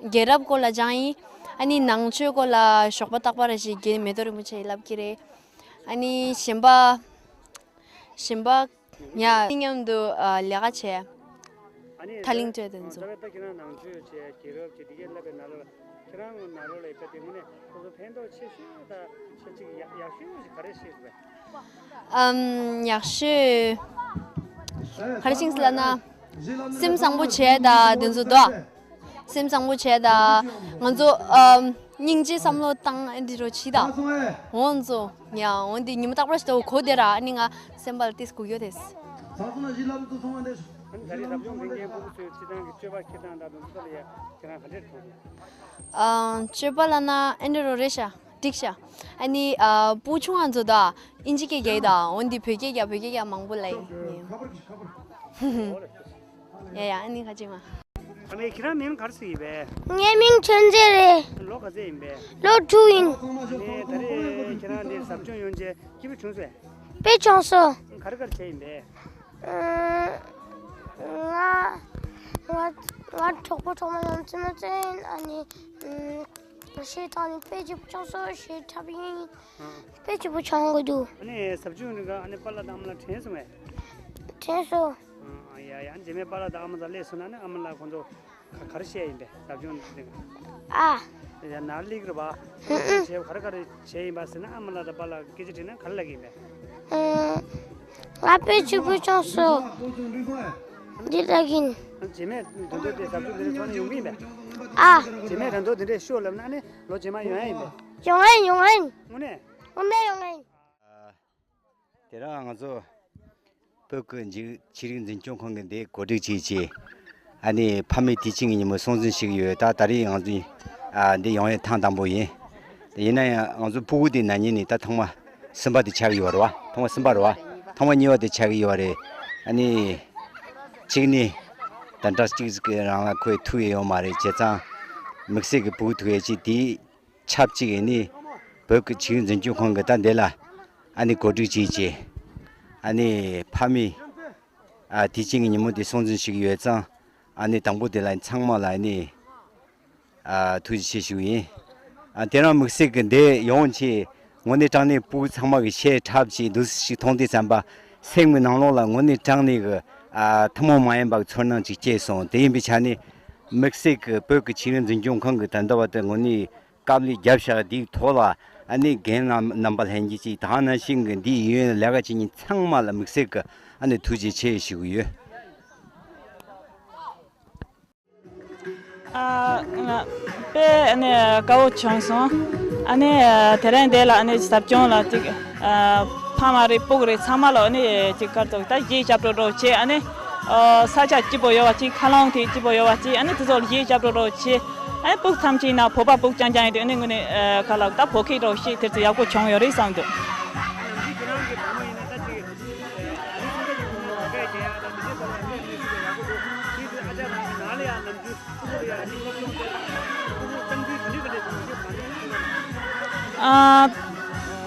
རྒྱལ་རབས་སྐོར་ལ་སྦྱངས་ཡིན། ཨ་ནི་ནང་ཆོས་སྐོར་ལ་ཞོགས་པ་རྟག་པར་རེ་ཞིག་རྒན་མེ་ཏོག་རིན་པོ་ཆེས་ལབ་ཀྱི་རེད། ཨ་ནི་གཞན་པ། གཞན་པ། ཡ། མཉམ་དུ་ཨ་ལས་ཀ་བྱས། ཨ་ནི་ཐག་རིང་སྤྲད་དེ་ཨ་ཚོ། ད་ལྟ་ཁྱེད་རང་ནང་ཆོས་བྱས་རྒྱལ་རབས་ཀྱི་འདི་གའི་བསླབ་པའི་ནང་ལོགས་ལ་ཁྱེད་རང་ནང་ལོགས་ལ་ཡོད་པ་དེ་དངོས་གནས་ཁོ་ཚོ་ཕན་ཐོགས་ཆེ་ཤོས་དང་ཆེ་ཆེ་གི་ཡག་ཡག་ཤོས་ཀྱི་ག་རེ་ཤེས་དགོས། ཨམ། ཡག་ཤོས་ག་རེ་ཤེས་ལབ་ན། སེམས་བཟང་པོ་བྱས་དང་དེ་ཚོ་འདུག་སེམས་བཟང་པོ་བྱས་དང་། ང་ཚོ་ཨམ། སྙིང་རྗེ་བསམ་བློ་བཏང་ཨ་འདི་རོ་བྱེད་དང་། འོ་ཚོ། ཡ་འོ་འདི་ཉི་མ་རྟག་པར་ཞིག་ཏུ་གོ་བདེ་ར་ཨ་ནི་ང་སེམས་པ་ལ་ཏིས་གུ་ཡོད་དེ། ཨ་ནི་ད་རེས་ཟབ་སྦྱོང་འདི་ནས་ཁྱེད་ཀྱི་སྤུ་གུ་ཚོའི་སྤྱིར་བཏང་གི་སྤྱོད་པ་འཁྱེར་སྟངས་དང་དེ་ཚོ་ལ་ཡ་ཁྱེད་རང་ག་འདྲས་མཐོང་སོང་། ཨ། སྤྱོད་པ་ལབ་ན་ཨེ་འདྲ་རོ་རེད་ཤག་འགྲིག་ཤག་ཨ་ནི་ཨ། སྤུ་གུ་ཆུང་བ་ཚོ་དང་ཨིན་ཇི་སྐད་རྒྱག་ཡོད་དང་འོ་འདི་བོད་སྐད་རྒྱག་བོད་སྐད་རྒྱག་མང་པོ་ལབ་ཡིན། ཡ་ཡ་ཨ་ནི་ཁ་ཅིག་མ། ཨ་མའི་ཁྱེད་རང་མིང་ག་རེ་ཟེར་གྱི་ཡིན་པས། ངའི་མིང་ཆོས་མཛེས་རེད། ལོ་ག་ཚོད་ཡིན་པས། ལོ་དྲུག་ཡིན། ཨ་ནི་ད་རེས་ཁྱེད་རང་འདིར་ཟབ་སྦྱོང་ཡོང་བྱས་སྐྱིད་པོ་བྱུང་སོང་། དཔེ་བྱུང་སོང་། ག་རེ་ག་རེ་བྱས་ཡིན་པས། ཨ། ང་ང་ང་གྲོགས་པོ་གྲོགས་མོ་ཡོང་ཚུལ་ནང་བཙན་ཨ་ནི། ཨ། གཞས་བཏང་ནས་དཔེ་སྐྱིད་པོ་བྱུང་སོང་། གཞས་འཁྲབ་ཡིན། དཔེ་སྐྱིད་པོ་བྱུང་གི་འདུག་ཨ་ནི་ཟབ་སྦྱོང་རིང་ག་ཨ་ནི་པཱ་ལགས་དང་ཨ་མ་ལགས་དྲན་སོང་ངས། དྲན་སོང་། ཨ་ཡ་ཡ། རྗེས་མའི་པཱ་ལགས་དང་ཨ་མ་ལགས་སླེབས་སོང་ན་ནི་ཨ་མ་ལགས་ཁོང་ཚོ་ག་ག་རེ་བཤད་ཡིན་པས་ཟབ་སྦྱོང་འདི་རིང་ག་ཨ། ཡ་ནར་ལིག་རེད་པ། ཨ་ཨ། བྱས་ག་རེ་ག་རེ་བྱས་ཡིན་པ་ཟེར་ན་ཨ་མ་ལགས་དང་པཱ་ལགས་སྐད་ཆ་དྲིས་ན་ག་རེ་ལབ་ཀྱི་ཡིན་པས། ཨ། ང་དཔེ་སྐྱིད་པོ་བྱུང་སོང་། འདི་ལབ་ཀྱི་ཡིན། རྗེས་མའི་འགྲན་བསྡུར་དེ་ཟབ་སྦྱོང་འདི་འདྲ་ཚོགས་ནས་ཡོང་གི་ཡིན་པས། ཨ། རྗེས་མའི་འགྲན་བསྡུར་འདི་འདྲས་ཤོག་ལབ་ན་ནི་ལོ་རྗེས་མ་ཡོང་ཡ་ཡིན་པས། ཡོང་ཡ་ཡིན། ཡོང་ཡ་ཡིན། དངོས་གནས། དངོས་གནས་ཡོང་ཡ་ཡིན། དེ་རིང་ང་ཚོ་བོད་ཀྱི་འཇིག་ཆོས་རིག་འཛིན་སྐྱོང་ཁང་གི་འདི་གོ་སྒྲིག་བྱས་རྗེས། ཨ་ནི་ཕ་མའི་དུས་ཆེན་གྱི་ཉིན་མོ་སྲུང་བརྩི་ཞུ་གི་ཡོད། ད་ད་རེས་ང་ཚོ་ཨ་འདི་ཡོང་ཡས་ཐེངས་དང་པོ་ཡིན། དེ་ཡིན་ན་ཡང་ང་ཚོ་སྤུ་གུ་དེ་ན་ནིང་ནས་ད་ཐེངས་མ་གསུམ་པ་དེ་ཆགས་ཀྱི་ཡོད་རེད་བ། ཐེངས་མ་གསུམ་པ་རེད་བ། ཐེངས་མ་གཉིས་པ་དེ་ཆགས་ཀྱི་ཡོད་རེད། ཨ་ནི་གཅིག་ནི་ད་འདྲ་གཅིག་གི་རང་ལ་ཁོས་ཐུག་ཡས་ཡོད་མ་རེད། བྱས་ཙང་དམིགས་བསལ་གྱི་སྤུ་གུ་ཐུག་ཡས་ཅིག་དེའི་ཆབས་ཅིག་ཨ་ནི་བོད་ཀྱི་ཆོས་རིག་འཛིན་སྐྱོང་ཁང་གི་ད་འདི་ལ་ཨ་ནི་གོ་སྒྲིག་བྱས་རྗེས། ཨ་ནི་ཕ་མའི་ཨ་དུས་ཆེན་གྱི་ཉིན་མོ་འདི་སྲུང་བརྩི་ཞུ་གི་ཡོད་ཙང་། ཨ་ནི་དང་པོ་དེ་ལ་ཚང་མ་ལ་ཨ་ནི་ཨ་ཐུགས་རྗེ་ཆེ་ཞུ་གི་ཡིན། ཨ་དེ་རིང་དམིགས་བསལ་གྱི་འདི་ཡོང་ཆེད་དངོས་གནས་དྲང་གནས་སྤུ་གུ་ཚང་མ་གི་ཤེས་ཁྲབ་ཅིག་འདུག་ཞིག་མཐོང་དུས་ཙམ་པ་སེམས་ཀྱི་ནང་ལོགས་ལ་དངོས་གནས་དྲང་གནས་ཀྱི་ཨ་ཐུན་མོང་མ་ཡིན་པ་གི་ཚོར་སྣང་ཅིག་སྐྱེས་སོང་། དེ་ཡིན་པའི་ཆ་ནས་དམིགས་བསལ་གྱི་བོད་ཀྱི་ཆོས་རིག་འཛིན་སྐྱོང་ཁང་གི་ད་ལྟ་བར་དུ་དངོས་གནས་དཀའ་ལས་བརྒྱབ་བཞག་དེའི་ཐོག་ལ་ཨ་ནི་རྒན་རྣམ་པ་ལྷན་རྒྱས་ཀྱིས་ད་ནང་བཞིན་གྱི་འདིའི་ཡུན་ལས་ཀ་བྱེད་མཁན་ཚང་མ་ལ་དམིགས་བསལ་གྱི་ཨ་ནི་ཐུགས་རྗེ་ཆེ་ཞུ་གི་ཡོད། ཨ་ང་དཔེ་ཨ་ནི་དགའ་བོ་བྱུང་སོང་། ཨ་ནི་དེ་རིང་འདི་ལ་ཨ་ནི་ཟབ་སྦྱོང་ལ་ཅིག་ཨ་ཕ་མ་རེད་སྤུ་གུ་རེད་ཚང་མ་ལ་ཨ་ནི་ཅིག་ག་རེ་ཟེར་ད་གཞས་རྒྱབ་འགྲོ་འགྲོ་བྱེད། ཨ་ནི་ཨ་ས་ཆ་སྐྱིད་པོ་ཡོད་པ་ཅིག་ཁ་ལོང་དེ་སྐྱིད་པོ་ཡོད་པ་ཅིག་ཨ་ནི་དེ་ཚོ་ལ་གཞས་རྒྱབ་འགྲོ་འགྲོ་བྱེད། ཨ་ནི་སྤུ་གུ་ཐམས་ཅད་ཡིན་ན་བོད་པ་སྤུ་གུ་རྐྱང་རྐྱང་ཡིན་དུས་ཨ་ནི་དངོས་གནས་ཨ་ག་ལ་ད་བོད་སྐད་འགྲོ་ཤེས་དེ་ཚོ་ཡག་པོ་བྱུང་ཡོད་རེད་བསམ་འདུག། ཨ།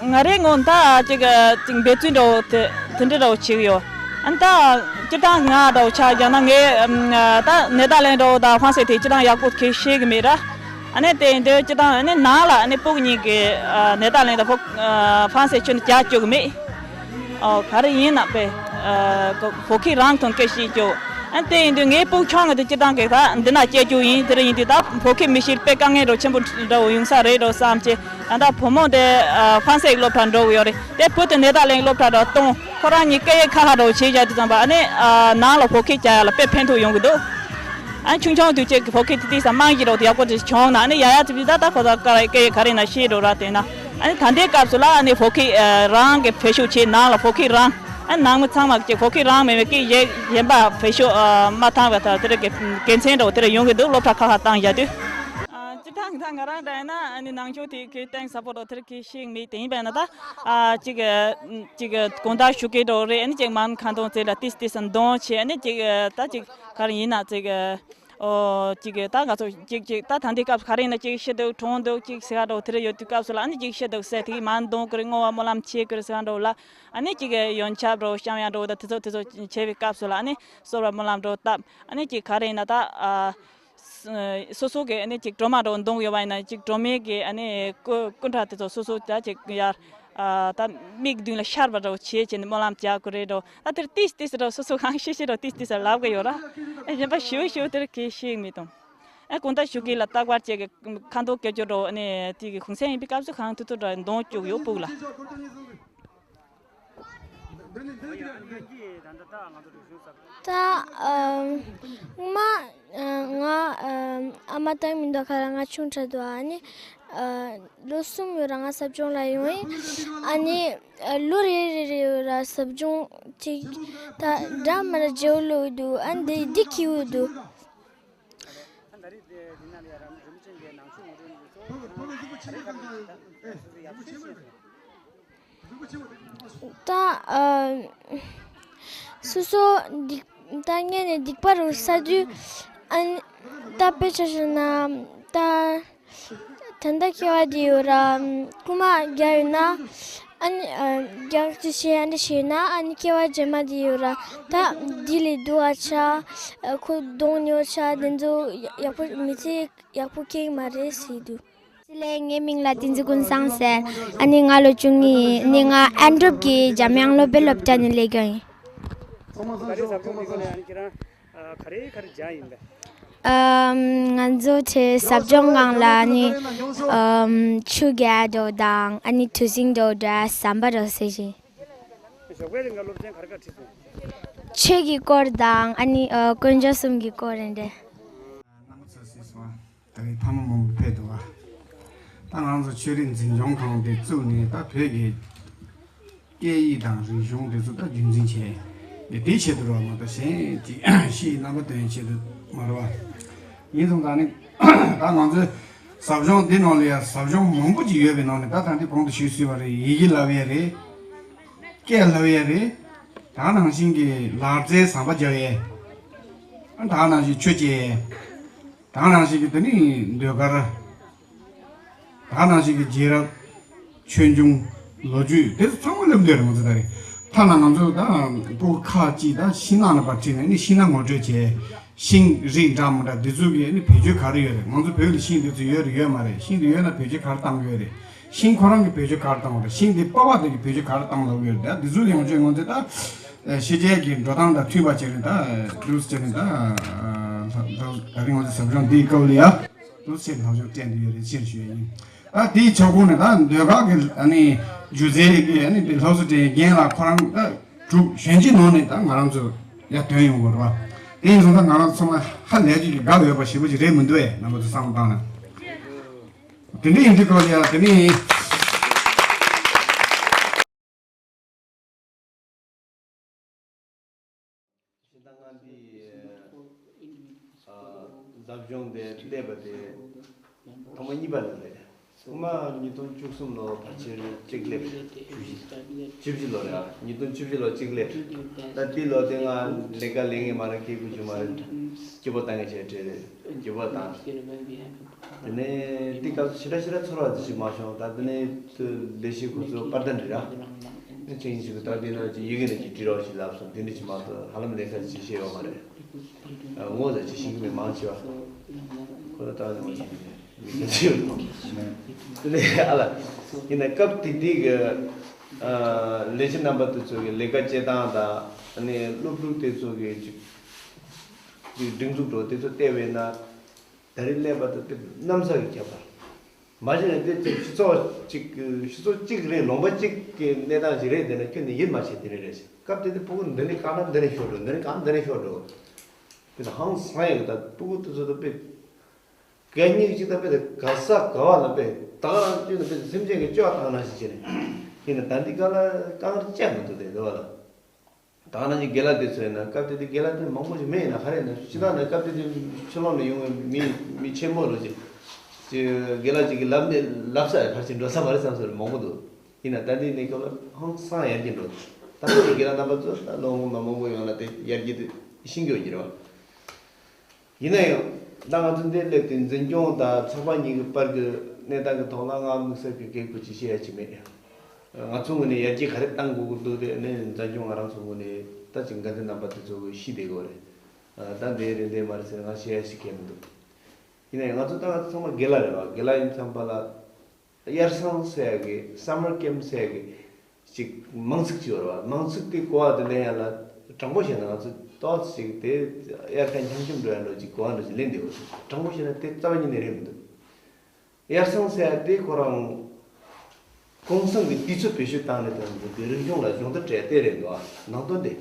ང་རའི་ངོས་ད་ཅིག་ཅིག་འབད་བརྩོན་འདྲ་བོ་དེ་དེ་འདྲ་འདྲ་བོ་བྱེད་ཀྱི་ཡོད། ཨ་ནི་ད་སྤྱིར་བཏང་ང་འདྲ་བོ་ཆ་བཞག་ན་ངས་ཨམ་ད་ནེ་ཏར་ལེན་འདྲ་བོ་དང་ཧྥ་རན་སི་དེ་སྤྱིར་བཏང་ཡག་པོ་གི་ཤེས་ཀྱི་མེད་ར། ཨ་ནི་དེ་ཡིན་དུས་སྤྱིར་བཏང་ཨ་ནི་ནང་ལ་ཨ་ནི་སྤུ་གུ་གཉིས་ཀྱིས་ཨ་ནེ་ཏར་ལེན་དང་ཧྥ་ཧྥ་རན་སི་ཁྱོན་ནས་རྒྱག་བཅུག་གི་མེད། ཨོ་ག་རེ་ཡིན་ན་པས། ཨ་བོད་སྐད་རང་ཐོན་སྐད་བཤད་རྒྱུ། ཨ་དེ་ཡིན་དུས་ངའི་སྤུ་གུ་ཆུང་ངུ་དེ་སྤྱིར་བཏང་གི་ད་འདི་ན་སྐྱེ་རྒྱུ་ཡིན། དེ་རེ་ཡིན་དུས་ད་བོད་སྐད་མི་ཤེས་དཔེ་དཀའ་ངལ་འདྲ་ཆེན་པོ་འདྲ་བོ་ཡོང་ས་རེད་འགྲོ་བསམ་གྱི། ཨ་ད་བུ་མོ་དེ་ཨ་ཧྥ་རན་སི་སློབ་གྲྭ་འགྲོ་གི་ཡོད་རེད། དེ་བུ་དེ་ནེ་ཏར་ལེན་སློབ་གྲྭ་འགྲོ་གཏོང་ཁོ་རང་གཉིས་སྐད་ཡིག་ཁ་ཁ་འདྲ་བོ་བྱེད་བཞག་དུས་ཙམ་པ་ཨ་ནི་ཨ་ནང་ལ་བོད་སྐད་རྒྱག་ཡ་ལ་དཔེ་ཕན་ཐོགས་ཡོང་གི་འདུག། ཨ་ཆུང་ཆུང་དུས་ཅིག་བོད་སྐད་ཏི་ཏི་ས་རྨང་གཞི་འདྲ་བོ་དེ་ཡག་པོ་དེ་བྱུང་ན་ཨ་ནི་ཡ་ཡ་ཙི་ཙི་ད་ད་ཁོ་ཚོ་ཀ་ར་སྐད་ཡིག་ག་རེ་ན་ཤེས་འགྲོ་ར། དེ་ན་ཨ་ནི་ད་ལྟའི་སྐབས་སུ་ལ་ཨ་ནི་བོད་སྐད་ཨ་རང་གི་བེད་སྤྱོད་བྱེད་ནང་ལ་བོད་སྐད་རང་ཨ་ནང་མི་ཚང་མ་ཅིག་བོད་སྐད་རང་མེད་པའི་སྐད་གཞན་གཞན་པ་བེད་སྤྱོད་ཨ་མ་བཏང་བ་ད་དེ་ར་གི་དགེ་མཚན་འདྲ་བོ་དེ་ར་ཡོང་གི་འདུག། སློབ་གྲྭ་ཁག་ཁག་བཏང་བཞག་དུས། ཨ་སྤྱིར་བཏང་ད་ང་རང་འདྲ་ཡིན་ན་ཨ་ནི་ནང་ཆོས་དེ་གི་གཏིང་ཟབ་པོ་འདྲ་དེ་ར་གི་ཤེས་མེད། དེ་ཡིན་པས་ན་ད་ཨ་ཅིག་ཅིག་དགོང་དག་ཞུ་སྐད་འདྲ་བོ་རེད། ཨ་ནི་ཅིག་མང་ཁ་འདོན་བྱེད་ལ་ཏིས་ཏིས་འདོན་བྱེད། ཨ་ནི་ཅིག་ད་ཅིག་ག་རེ་ཡིན་ན་ཅིག་ཨོ་ཅིག་ད་ང་ཚོ་ཅིག་ཅིག་ད་ད་འདི་སྐབས་ག་རེ་ཡིན་ན་ཅིག་ཤི་འདུག་གྲོངས་འདུག་ཅིག་ཟེར་བ་འདྲ་བོ་དེ་ར་ཡོད་དུས་སྐབས་སུ་ལ་ཨ་ནི་ཅིག་ཤི་འདུག་ཟེར་དེ་གི་མང་འདོན་དགོས་རེད། བསྔོ་བ་སྨོན་ལམ་བྱེད་དགོས་རེད་ཟེར་བ་འདྲ་བོ་ལ་ཨ་ནི་ཅིག་ཡོན་ཆབ་འདྲ་བོ་བཤམ་ཡ་འདྲ་བོ་ད་དེ་ཚོ་དེ་ཚོ་བྱེད་པའི་སྐབས་སུ་ལ་ཨ་ནི་གསོལ་བ་སྨོན་ལམ་འདྲ་བོ་བཏབ། ཨ་ནི་ཅིག་ག་རེ་ཡིན་ན་ད་ཨ། སོ་སོ་གི་ཨ་ནི་ཅིག་སྒྲོལ་མ་འདྲ་བོ་འདོན་ཡོད་པ་ཡིན་ན་ཅིག་སྒྲོལ་མའི་གི་ཨ་ནི་སྐུ་སྐུ་འདྲ་དེ་ཚོ་སོ་སོ་ད་ཅིག་ཡར་ཨ་ད་མིག་མདུན་ལ་ཤར་བ་འདྲ་བོ་བྱེད་བྱས་ནས་སྨོན་ལམ་རྒྱག་དགོས་རེད་འདྲ་བོ། ད་དེར་ཏིས་ཏིས་འདྲ་བོ་སོ་སོ་གང་ཤེས་ཤེས་འདྲ་བོ་ཏིས་ཏིས་ལབ་གི་ཡོད་ར། ཨ་གཞན་པ་ཞིའུ་ཞིའུ་དེར་གི་ཤེས་མི་གཏོང་། ཨ་དགོང་དག་ཞུ་གི་ལ་རྟག་པར་བཅས་ཀྱི་ཁ་འདོན་སྐད་ཅོར་འདྲ་བོ་ཨ་ནི་དེ་གི་གུང་སེང་ཡིན་པའི་སྐབས་སུ་གང་ཐུབ་ཐུབ་འདྲ་འདོན་བཅུག་ཡོད་སྤུ་གུ་ལ། ད་ཨ་སྔོན་མ་ཨ་ང་ཨ་ཨ་མ་དང་མི་འདུག་ག་ལ་ང་ཆུང་དྲགས་འདུག། ཨ་ནི་ཨ་ལོ་གསུམ་ཡོད་ར་ང་ཟབ་སྦྱོང་ལ་ཡོང་ཡིན། ཨ་ནི་ཨ་ལོ་རེ་རེ་རེ་ཡོད་ར་ཟབ་སྦྱོང་ཅིག་ད་འདྲ་མ་འདྲ་བརྗེ་བོ་ལོས་འདུག། ཨ་འདི་འདི་ཁྱི་བོ་འདུག། ད་ཨ་སོ་སོ་སྡིག་ད་ངས་ནས་སྡིག་པ་རུ་ས་དུས་ཨ་ནི་ད་དཔེ་ཆ་བཞག་ན་ད་ད་ལྟ་སྐྱེ་བ་འདི་ཡོད་ར་རྐུན་མ་བརྒྱབ་ཡོད་ན་ཨ་ནི་ཨ་རྒྱག་རྩིས་བྱས་ཨ་འདྲ་བྱས་ན་ཨ་ནི་སྐྱེ་བ་རྗེས་མ་འདི་ཡོད་ར་ད་འདི་ལས་སྡུག་པ་ཆགས། ཨ་ཁོ་གདོང་ཉོ་ཆགས་དེ་ཚོ་ཡག་པོ་མི་ཚེ་ཡག་པོ་སྐྱེལ་གི་མ་རེད་ཟེར་འདུག། ཟེར་ལེ་ངའི་མིང་ལ་བསྟན་འཛིན་ཀུན་བཟང་ཟེར། ཨ་ནི་ང་ལོ་བཅུ་གཉིས་ཡིན། ཨ་ནི་ང་ཨན་གྲུབ་ཀྱི་འཇམ་དབྱངས་སློབ་དཔོན་སློབ་གྲྭ་ནས་སླེབས་ཀྱི་ཡིན། ད་རེས་ཟབ་སྦྱོང་འདི་གོ་ནས་ཨ་ནི་ཁྱེད་རང་ག་རེ་ག་རེ་སྦྱངས་ཡིན་པས། ཨམ། ང་ཚོ་དེ་ཟབ་སྦྱོང་སྒང་ལ་ཨ་ནི་ཨམ། ཆུ་རྐྱལ་འདྲ་བོ་དང་ཨ་ནི་གྲུ་གཟིངས་འདྲ་བོ་འདྲ་ཟམ་པ་འདྲ་བོ་ཟེར་བཞིན། ཞོགས་པའི་རིང་ག་སློབ་ཚན་ག་རེ་ག་ཁྲིད་སོང་། ཆོས་ཀྱི་སྐོར་དང་ཨ་ནི་ཨ་དཀོན་མཆོག་གསུམ་གྱི་སྐོར་རེད་འདྲ། ད་རེས་ཕ་མ་མང་པོ་ཕེབས་འདུག་ག་ད་ང་ཚོ་ཆོས་རིག་འཛིན་སྐྱོང་ཁང་དེ་བཙུགས་ནས་ད་བོད་ཀྱི་སྐད་ཡིག་དང་རིག་གཞུང་དེ་ཚོ་ད་རྒྱུན་འཛིན་བྱས་ནས་དེའི་ཆེད་དུ་རེད་བ། མ་གཏོགས་གཞན་ཅིག་ཕྱིའི་རྣམ་པ་སྟོན་ཆེད་དུ་མ་རེད་བ། ཡིན་སོང་ད་ནི་ད་ང་ཚོའི་ཟབ་སྦྱོང་འདི་ནང་ལ་ཡང་ཟབ་སྦྱོང་མང་པོ་ཅིག་ཡོད་པའི་ནང་ནས་ད་ད་འདི་གོང་དུ་ཞུས་ཟིན་པ་རེད། ཡི་གེ་བསླབ་ཡས་རེད། སྐད་བསླབ་ཡས་རེད། ད་ནང་བཞིན་གྱི་ལག་རྩལ་ཟམ་པ་རྒྱག་ཡས། ད་ནང་བཞིན་ཆུ་སྐྱེལ་ཡས། ད་ནང་བཞིན་གྱི་དེ་ནི་ཟློས་གར། ད་ནང་བཞིན་གྱི་རྗེས་རབས། ཆོས་འབྱུང་། ལོ་རྒྱུས་དེ་ཚོ་ཚང་མ་སླེབས་འདོད་རེད་ང་ཚོ་ད་རེད། ཐ་ན་ང་ཚོ་ད་སྤུ་གུ་ཁག་ཅིག་ད་ཤིང་ནགས་ནས་ཕར་ཁྲིད་ནས་ནི་ཤིང་ནགས་ངོ་སྤྲོད་བྱས། ཤིང་རིགས་འདྲ་མི་འདྲ་འདི་ཚོ་གི་ནི་བེད་སྤྱོད་ག་རེ་ཡོད་རེད། ང་ཚོ་བོད་ལ་ཤིང་འདི་ཚོ་ཡོད་རེད་ཡོད་མ་རེད། ཤིང་འདི་ཡོད་ན་བེད་སྤྱོད་ག་རེ་བཏང་གི་ཡོད་རེད། ཤིང་ཁོ་རང་གི་བེད་སྤྱོད་ག་རེ་བཏང་བ་རེད། ཤིང་འདི་པགས་པ་དེ་གི་བེད་སྤྱོད་ག་རེ་བཏང་ལབ་ཡོད་རེད། ད་འདི་ཚོ་ཡོང་ཆེད་ང་ཚོ་ད་ཕྱི་རྒྱལ་གྱི་འགྲོ་སྟངས་དང་མཐུན་པ་བྱས་ནས་ད་འདུག་སེ་བྱས་ནས་ད་ད་རིང་ང་ཚོ་ཟབ་སྦྱོང་འདིའི་སྐབས་ལ་ཡ། འདུག་སེ་ལྷག་ཆོག་སྤྲད་འདི་ཡོད་རེད་ཅེས་ཞུ་ཡ་ཡིན། ད་དེའི་ཁྱབ་ཁོངས་ནས་ད་ཟློས་གར་གྱི་ཨ་ནི་སྒྱུ་རྩལ་གྱི་ཨ་ནི་དེ་སློབ་གསོ་སྤྲད་རྒན་ལགས་ཁོ་རང་ད་གྲུབ་གཞོན་སྐྱེས་ནང་ནས་ད་ང་རང་ཚོ་ཡར་ཐོན་ཡོང་དགོས་རེད་བ། དེ་ཡིན་སོང་ན་ང་རང་ཚང་མ་ཧ་ལས་ཀྱི་དགའ་འོས་པ་ཞེ་པོ་ཅིག་རེད་མི་འདུག་ཨེ། རྣམ་པ་ཚོ་བསམ་བློ་བཏང་ན། དེ་འདྲ་ཡིན་དུས་སྐབས་ལ་ཡང་དེ་ནི། ཞེ་དྲག་ང་འདི་ཨ་ཟབ་སྦྱོང་དེ་སླེབས་པ་དེ་ཐོག་མ་གཉིས་པ་ལ་རེད། ཐོག་མ་ཉིས་སྟོང་བཅུ་གསུམ་ལོ་ཕལ་ཆེར་གཅིག་སླེབས། བཅུ་བཞི་ལོ་རེད་ཨ། ཉིས་སྟོང་བཅུ་བཞི་ལོ་གཅིག་སླེབས། ད་དེ་ལོ་དེ་ང་ལས་ཀ་ལས་ངེས་མ་རེད། སྐད་ཁུ་ཆུ་མ་རེད། སྐྱིད་པོ་བཏང་གི་བྱས་བྲེལ་རེད། སྐྱིད་པོ་བཏང་། དེ་ནས་དེ་སྐབས་སུ་ཞེ་དྲག་ཞེ་དྲག་ཚོར་བ་དེ་ཞིག་མ་བྱུང་། ད་དེ་ནས་ལས་བྱེད་ཁོ་ཚོ་པར་དན་རེད་ར། ཨ་ཅིག་ཞིག་ད་དེ་ན་ཅིག་ཡི་གེ་ནས་ཅིག་བྲིས་རོགས་ཞེས་ལབ་སོང་། དེ་འདྲ་ཅིག་མ་གཏོགས་ཧ་ལམ་ལས་ཀ་ཅིག་བྱས་ཡོད་མ་རེད། ཨ་ངོ་ཚ་ཅིག་ཤེས་ཀྱི་མེད་མང་ཆེ་བ། ཁོ་ལ་ད་ནི་མ་ཤེས་ནས་མི་ག་ཚོད་ཡོད་དོ། དེ་ནས་ཨ་ལ་ཡིན་ན་སྐབས་དེ་དུས་ཀྱི་ཨ་ལས་བྱེད་རྣམ་པ་དེ་ཚོ་གི་ལས་ཀ་བྱེད་སྟངས་དང་། ཨ་ནི་སློབ་ཕྲུག་དེ་ཚོ་གི་ཅིག་སྒྲིག་འཛུགས་འགྲོ་དེ་ཚོ་བལྟས་པས་ན། ད་རེས་སླེབས་པ་དང་དེ་གནམ་ས་གི་ཁྱད་པར། མ་གཞི་ནས་དེ་ཅིག་སྤྱི་ཚོགས་གཅིག་སྤྱི་ཚོགས་གཅིག་རེད། ལུང་པ་གཅིག་གི་གནས་སྟངས་ཤིག་རེད། དེ་ནས་ཁྱོན་ནས་ཡིད་མ་ཆེས་དེ་རེད་རེད་ཟེར། སྐབས་དེ་དུས་ཕྲུ་གུ་འདི་ནས་གང་ན་འདི་ནས་ཤོར་འགྲོ། འདི་ནས་གང་འདི་ནས་ཤོར་འགྲོ། དེ་ཚོ་ཧང་སང་ཡོད། ད་ཕྲུ་གུ་དེ་ཚོ་ད་དཔེ་གད་སྙིགས་གཅིག་ད་དཔེ་དེ་ག་ས་ག་བ་ལ་དཔེ་ད་ག་རང་བཅོས་ན་དཔེ་སེམས་ཅན་གྱི་བཅོས་བཏང་ན་ཞིག་བྱས་ནས། ཡིན་ན་ད་འདི་ག་ལ་རྐང་རྗེས་མི་འདུག་དེ་འདི་བ་ལ། ད་ང་རང་གི་དགེ་ལགས་དེ་ཚོ་ཡིན་ན་སྐབས་དེ་དུས་དགེ་ལགས་དེ་མང་པོ་ཞིག་མེད་ཡིན་ན་ག་རེ་ཡིན་ན། སྤྱིར་བཏང་ནས་སྐབས་དེ་དུས་ཕྱི་ལོགས་ནས་ཡོང་བའི་མི་མི་ཆེན་མོ་རུ་ཅིག་ཅིག་དགེ་ལགས་ཅིག་གིས་ལབ་ནས་ལབ་ས་ཕལ་ཆེར་འགྲོ་ས་མ་རེད་བསམ་ས་རུ་མང་པོ་འདུག་ཡིན་ན་ད་ལྟའི་གནས་སྐབས་ལ་ཧང་སང་ཡར་རྒྱས་འགྲོ་འདུག་ད་ལྟ་དགེ་ལགས་རྣམ་པ་ཚོ་ད་ལོ་སྔོན་མ་མང་པོ་ཡོང་ལ་དེ་ཡར་རྒྱས་དེ་ཤིང་གི་ཡོད་ཀྱི་རེད་བ། ཡིན་ན་ཡང་ད་ང་ཚོ་འདིར་སླེབས་ཏེ་འཛིན་སྐྱོང་དང་ཚོགས་པ་གཉིས་ཀྱི་བར་གྱི་གནས་སྟངས་ཀྱི་ཐོག་ལ་ང་དམིགས་བསལ་གྱི་སྐད་ཁུར་ཅིག་བཤད་ཡ་ཅིག་མེད། ང་ཚོ་ངོས་ནས་ཡར་རྒྱས་ག་རེ་གཏང་དགོས་ཀྱི་འདུག་དེ་ནས་འཛིན་སྐྱོང་ང་རང་ཚོ་ངོས་ནས་ད་ཅིག་འགན་འཛིན་རྣམ་པ་དེ་ཚོ་གི་ཤེས་བསྡད་དགོས་རེད། ད་འདི་རེད་འདི་མ་རེད་ཟེར་ང་བཤད་ཡ་ཞིག་གལ་མི་འདུག་ཡིན་ན་ཡང་ང་ཚོ་ད་ང་ཚོ་ཚང་མ་དགེ་ལགས་རེད་བ། དགེ་ལགས་ཡིན་ཙམ་པ་ལ། དབྱར་གསང་ཟེར་ཡ་གི་summer camp ཟེར་ཡ་གི་ཅིག་མིང་ཚིག་ཅིག་ཡོད་རེད་བ། མིང་ཚིག་དེ་གོ་བ་དེ་ལེན་ཡ་ལ་དྲང་པོ་བཤད་ན་ང་ཚོ་ཏོག་ཙམ་ཅིག་དེ་དབྱར་ཁ་འཁྱམ་འཁྱམ་འགྲོ་ཡ་འདྲ་ཅིག་གོ་བ་འདྲ་ཅིག་ལེན་བསྡད་ཡོད། དྲང་པོ་བཤད་ན་དེ་རྩ་བ་ཉིད་ནས་རེད་མི་འདུག་དབྱར་གསང་ཟེར་ཡ་དེ་ཁོ་རང་གུང་སེང་གི་དུས་ཚོད་བེད་སྤྱོད་བཏང་ནས་དང་དེ་རིག་གཞུང་ལ་སྦྱོང་བརྡར་སྤྲད་དེ་རེད་འདུག་ནང་དོན་དེ། དེ་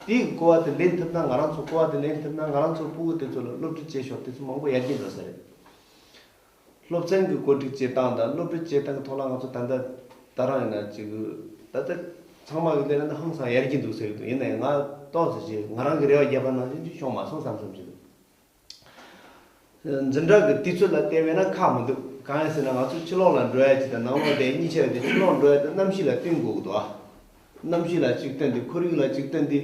གི་གོ་བ་དེ་ལེན་ཐུབ་ན་ང་རང་ཚོ་གོ་བ་དེ་ལེན་ཐུབ་ན་ང་རང་ཚོ་ཕྲུ་གུ་དེ་ཚོ་ལ་སློབ་ཁྲིད་བྱེད་ཕྱོགས་དེ་ཚོ་མང་པོ་ཡར་རྒྱས་འགྲོ་ས་རེད། སློབ་ཚན་གྱི་བཀོད་སྒྲིག་བྱེད་སྟངས་དང་སློབ་ཁྲིད་བྱེད་སྟངས་ཀྱི་ཐོག་ལ་ང་ཚོ་ད་ལྟ་ད་རང་ཡིན་ན་ཅིག་ད་ལྟ་ཚང་མ་གི་ལས་ན་ཧང་སང་ཡར་རྒྱས་འདུག་ཟེར་གི་འདུག་ཡིན་ནའི་ང་ཏོག་ཙམ་ཅིག་ང་རང་གི་རེ་བ་བརྒྱབ་པ་ནང་བཞིན་ཅིག་བྱུང་མ་སོང་བསམ་བསམ་ཅིག་འདུག་འཛིན་གྲྭ་གི་དུས་ཚོད་ལ་བལྟས་པས་ན་ཁག་མི་འདུག་གང་ཡིན་ཟེར་ན་ང་ཚོ་ཕྱི་ལོགས་ལ་འགྲོ་ཡ་ཅིག་དང་ནང་ལོགས་བསྡད་གཉིས་ཆ་ཡོད་དེ། ཕྱི་ལོགས་འགྲོ་ཡ་དེ་གནམ་གཤིས་ལ་བསྟུན་དགོས་ཀྱི་འདུག་ཨ། གནམ་གཤིས་ལ་གཅིག་བསྟུན་ཏེ་ཁོར་ཡུག་ལ་གཅིག་བསྟུན་ཏེ།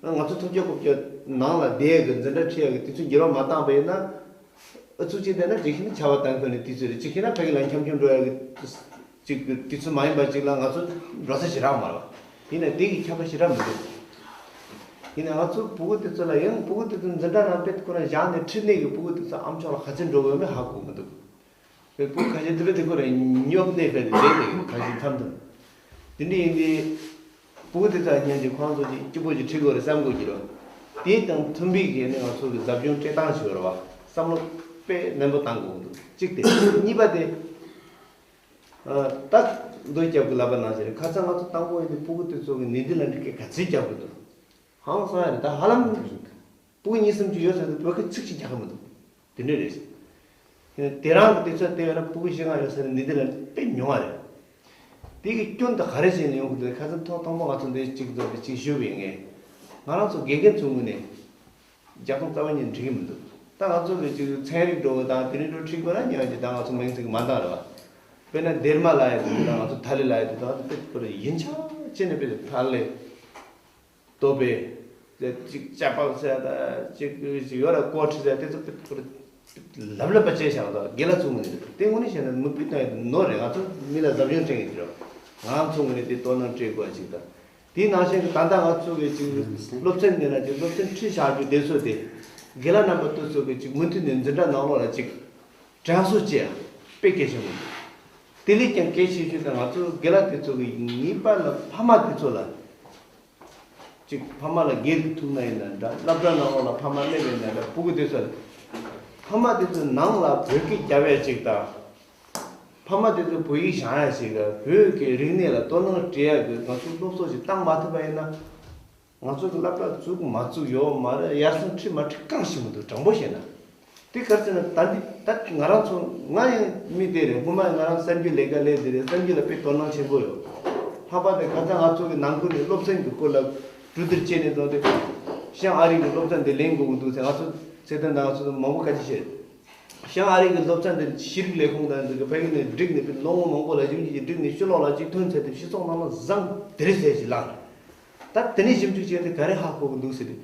ང་ཚོ་ཐོབ་སྐྱོ་ཁོབ་སྐྱོ་ནང་ལ་བསྡད་ཡ་གི་འཛིན་གྲྭ་ཁྲིད་ཡ་གི་དུས་ཚོད་འགྱུར་བ་མ་བཏང་པ་ཡིན་ན། ཨུ་ཚུགས་ཅིག་བསྡད་ན་ཅིག་ཤེས་ན་ཆར་པ་བཏང་ཁུལ་ནས་དུས་ཚོད་རེད། ཅིག་ཤེས་ན་ཕ་གི་ལ་འཁྱམ་འཁྱམ་འགྲོ་ཡ་གི་ཅིག་གི་དུས་ཚོད་མ་ཡིན་པ་ཅིག་ལ་ང་ཚོ་འགྲོ་ས་ཞེ་དྲག་མ་རེད་བ། ཡིན་ན་དེ་གི་ཁྱབ་པ་ཞེ་དྲག་མི་འདུག་ཡིན་ན་ང་ཚོ་ཕྲུ་གུ་དེ་ཚོ་ལ་ཡང་ཕྲུ་གུ་དེ་ཚོ་འཛིན་གྲྭ་ནང་དཔེ་ཁོ་ན་བཞག་ནས་ཁྲིད་ནས་གི་ཕྲུ་གུ་དེ་ཚོ་ཨ་མཆོག་ལ་ག་ཚོད་འགྲོ་དགོས་མིན་ཧ་གོ་མི་འདུག་དཔེ་ཕྲུ་གུ་ཁ་ཤས་དེ་དཔེ་དེ་ཁོ་རང་སྙོབ་ནས་ཁ་ལས་ནས་ཁ་ཤས་མཚམས་དུ། དེ་འདྲ་ཡིན་དུས་ཕྲུ་གུ་དེ་ཚོ་སྙན་གྱི་ཁོང་ཚོ་གི་སྐྱིད་པོ་ཅིག་ཁྲིད་དགོས་རེད་བསམ་དགོས་ཀྱི་རེད། དེ་དང་མཐུན་པའི་གི་ནི་ང་ཚོ་གི་ཟབ་སྦྱོང་སྤྲད་སྟངས་ཤིག་ཡོད་རེད་བ། བསམ་བློ་དཔེ་ནན་པོ་བཏང་དགོས་འདུག་གཅིག་དེ། གཉིས་པ་དེ། ད་མདོ་རྒྱབ་ཀྱི་ལབ་པ་ནང་བཞིན་རེད། ཁ་སང་ང་ཚོ་དང་པོ་ཡིན་དུས་ཕྲུ་གུ་དེ་ཚོ་གི་ནི་དི་ལན་སྐད་ག་ཚོད་རྒྱབ་ཀྱི་འདུག་ཧང་སང་ཡ་རེད། ད་ཧ་ལམ་ཕྲུ་གུ་གཉིས་གསུམ་ཅིག་ཡོད་ས་དེ་བོད་སྐད་ཚིག་གཅིག་རྒྱག་གི་མི་འདུག་དེ་འདྲ་རེད། དེ་རང་གི་དུས་ཚོད་བལྟས་པ་ན་ཕྲུ་གུ་བཞི་ལྔ་ཡོད་ས་ནི་དེ་ལ་དཔེ་ཉུང་བ་རེད། དེ་གི་སྐྱོན་དེ་ག་རེ་བྱས་ནས་ཡོང་གི་འདུག་ཁ་སང་ཐོག་དང་པོ་ང་ཚོ་འདི་གཅིག་འཛོམས་ཏེ་གཅིག་ཞུས་པ་ཡིན་ངེས། ང་རང་ཚོ་དགེ་རྒན་ཚོའི་ངོས་ནས་རྒྱག་སྟངས་རྩ་བ་ཉིད་འགྲིག་གི་མི་འདུག་ད་ང་ཚོ་གི་ཅིག་ཚན་རིག་འགྲོ་བ་དང་དེ་རིང་འགྲོ་ཁྲིད་དགོས་ན་ཉག་ཅིག་ད་ང་ཚོ་མིང་ཚིག་མ་འདང་རེད་བ། དཔེར་ན་སྡེར་མ་ལབ་ཡ་དེ་དང་ང་ཚོ་ཐ་ལི་ལབ་ཡ་དེ་དང་དཔེ་ཁོ་རེ་ཡིན་ཆགས་བྱས་ནས་དཔེ་ཐ་ལི། ལྟོ་པས། དེ་གཅིག་ལྕགས་པགས་ཟེར་ད་གཅིག་གཅིག་ཡོད་ར་ཀོ་ཁྲི་ཟེར་དེ་ཚོ་ལབ་ལབ་པ་བྱས་བཞག་ད་དགེ་ལགས་ཚོ་ངོས་ནས་དེ་དངོས་གནས་བཤད་ན་མིག་དཔེ་བཏང་ཡ་དེ་ནོར་རེད། ང་ཚོ་མི་ལ་ཟབ་སྦྱོང་སྤྲད་ཡིན་གྱི་རེད། ང་ཚོ་ངོས་ནས་དེ་དོ་སྣང་སྤྲད་དགོས་ཅིག་ད་དེའི་ནང་བཞིན་གྱི་ད་ལྟ་ང་ཚོ་གི་ཅིག་སློབ་ཚན་འདི་ན་ཅིག་སློབ་ཚན་ཁྲིད་བཞག་རྒྱུ་དེ་ཚོ་དེ་དགེ་ལགས་རྣམ་པ་དེ་ཚོ་གི་ཅིག་མུ་མཐུད་ནས་འཛིན་གྲྭ་ནང་ལོགས་ལ་ཅིག་དྲན་གསོ་བྱེད་ཡ་དཔེ་གལ་ཆེན་པོ་འདུག་དེ་ལས་ཀྱང་གལ་ཆེ་ཤོས་དེ་ང་ཚོ་དགེ་ལགས་དེ་ཚོ་གི་ངེས་པར་ལ་ཕ་མ་དེ་ཚོ་ལ། གཅིག་ཕ་མ་ལ་སྒེར་གྱི་ཐུག་ན་ཡིན་ན་འདྲ། སློབ་གྲྭ་ནང་ལོགས་ལ་ཕ་མ་སླེབས་ཡིན་ན་འདྲ། ཕྲུ་གུ་དེ་ཚོ་ལ་ཕ་མ་དེ་ཚོའི་ནང་ལ་བོད་སྐད་རྒྱབ་ཡ་གཅིག་དང་། ཕ་མ་དེ་ཚོས་བོད་ཡིག་སྦྱང་ཡ་གཅིག་དང་། བོད་ཀྱི་རིག་གནས་ལ་དོ་སྣང་སྤྲད་ཡ་གི་ང་ཚོ་སློབ་གསོ་ཞིག་བཏང་མ་ཐུབ་པ་ཡིན་ན། ང་ཚོ་གི་སློབ་གྲྭ་བཙུགས་མ་བཙུགས་ཡོད་མ་རེད། ཡར་སོང་ཁྲིད་མ་ཁྲིད་གང་ཤེས་མི་འདུག་དྲང་པོ་བཤད་ན། དེ་ག་རེ་ཟེར་ན་ད་འདི་ད་ང་རང་ཚོ་ང་ཡང་མི་དེ་རེད། སྔོན་མ་ང་རང་གསར་འགྱུར་ལས་ཀ་ལས་དེ་རེད། གསར་འགྱུར་ལ་དཔེ་དོ་སྣང་ཆེན་པོ་ཡོད། ལྷག་པར་དུ་ཁ་སང་ང་ཚོ་གི་ནང་ཁུལ་ནས་སློབ་ཚན་གྱི་སྐོར་ལ་གྲོས་བསྡུར་བྱས་ནས་བཟུང་སྟེ་ཤང་ཨ་རི་གི་སློབ་ཚན་དེ་ལེན་དགོས་ཀྱི་འདུག་ཟེར། ང་ཚོ་ཚེ་བརྟན་དང་ང་ཚོ་མང་པོ་བཀའ་ཁྲིད་བྱས། ཤང་ཨ་རི་གི་སློབ་ཚན་དེ་ཤེས་རིག་ལས་ཁུངས་དང་འདི་གི་ཕ་གི་ནས་བསྒྲིགས་ནས་ལོ་ངོ་མང་པོ་ལ་ཞིབ་འཇུག་བྱས་བསྒྲིགས་ནས་ཕྱི་ལོགས་ལ་གཅིག་ཐོན་ཚར་དུས་སྤྱི་ཚོགས་ནང་ལ་བཟང་དེ་རེད་ཟེར་ཞིག་ལངས། ད་དེ་ནས་ཞིབ་འཇུག་བྱས་ཏེ་ག་རེ་ཧ་གོ་གི་འདུག་ཟེར་ཏེ།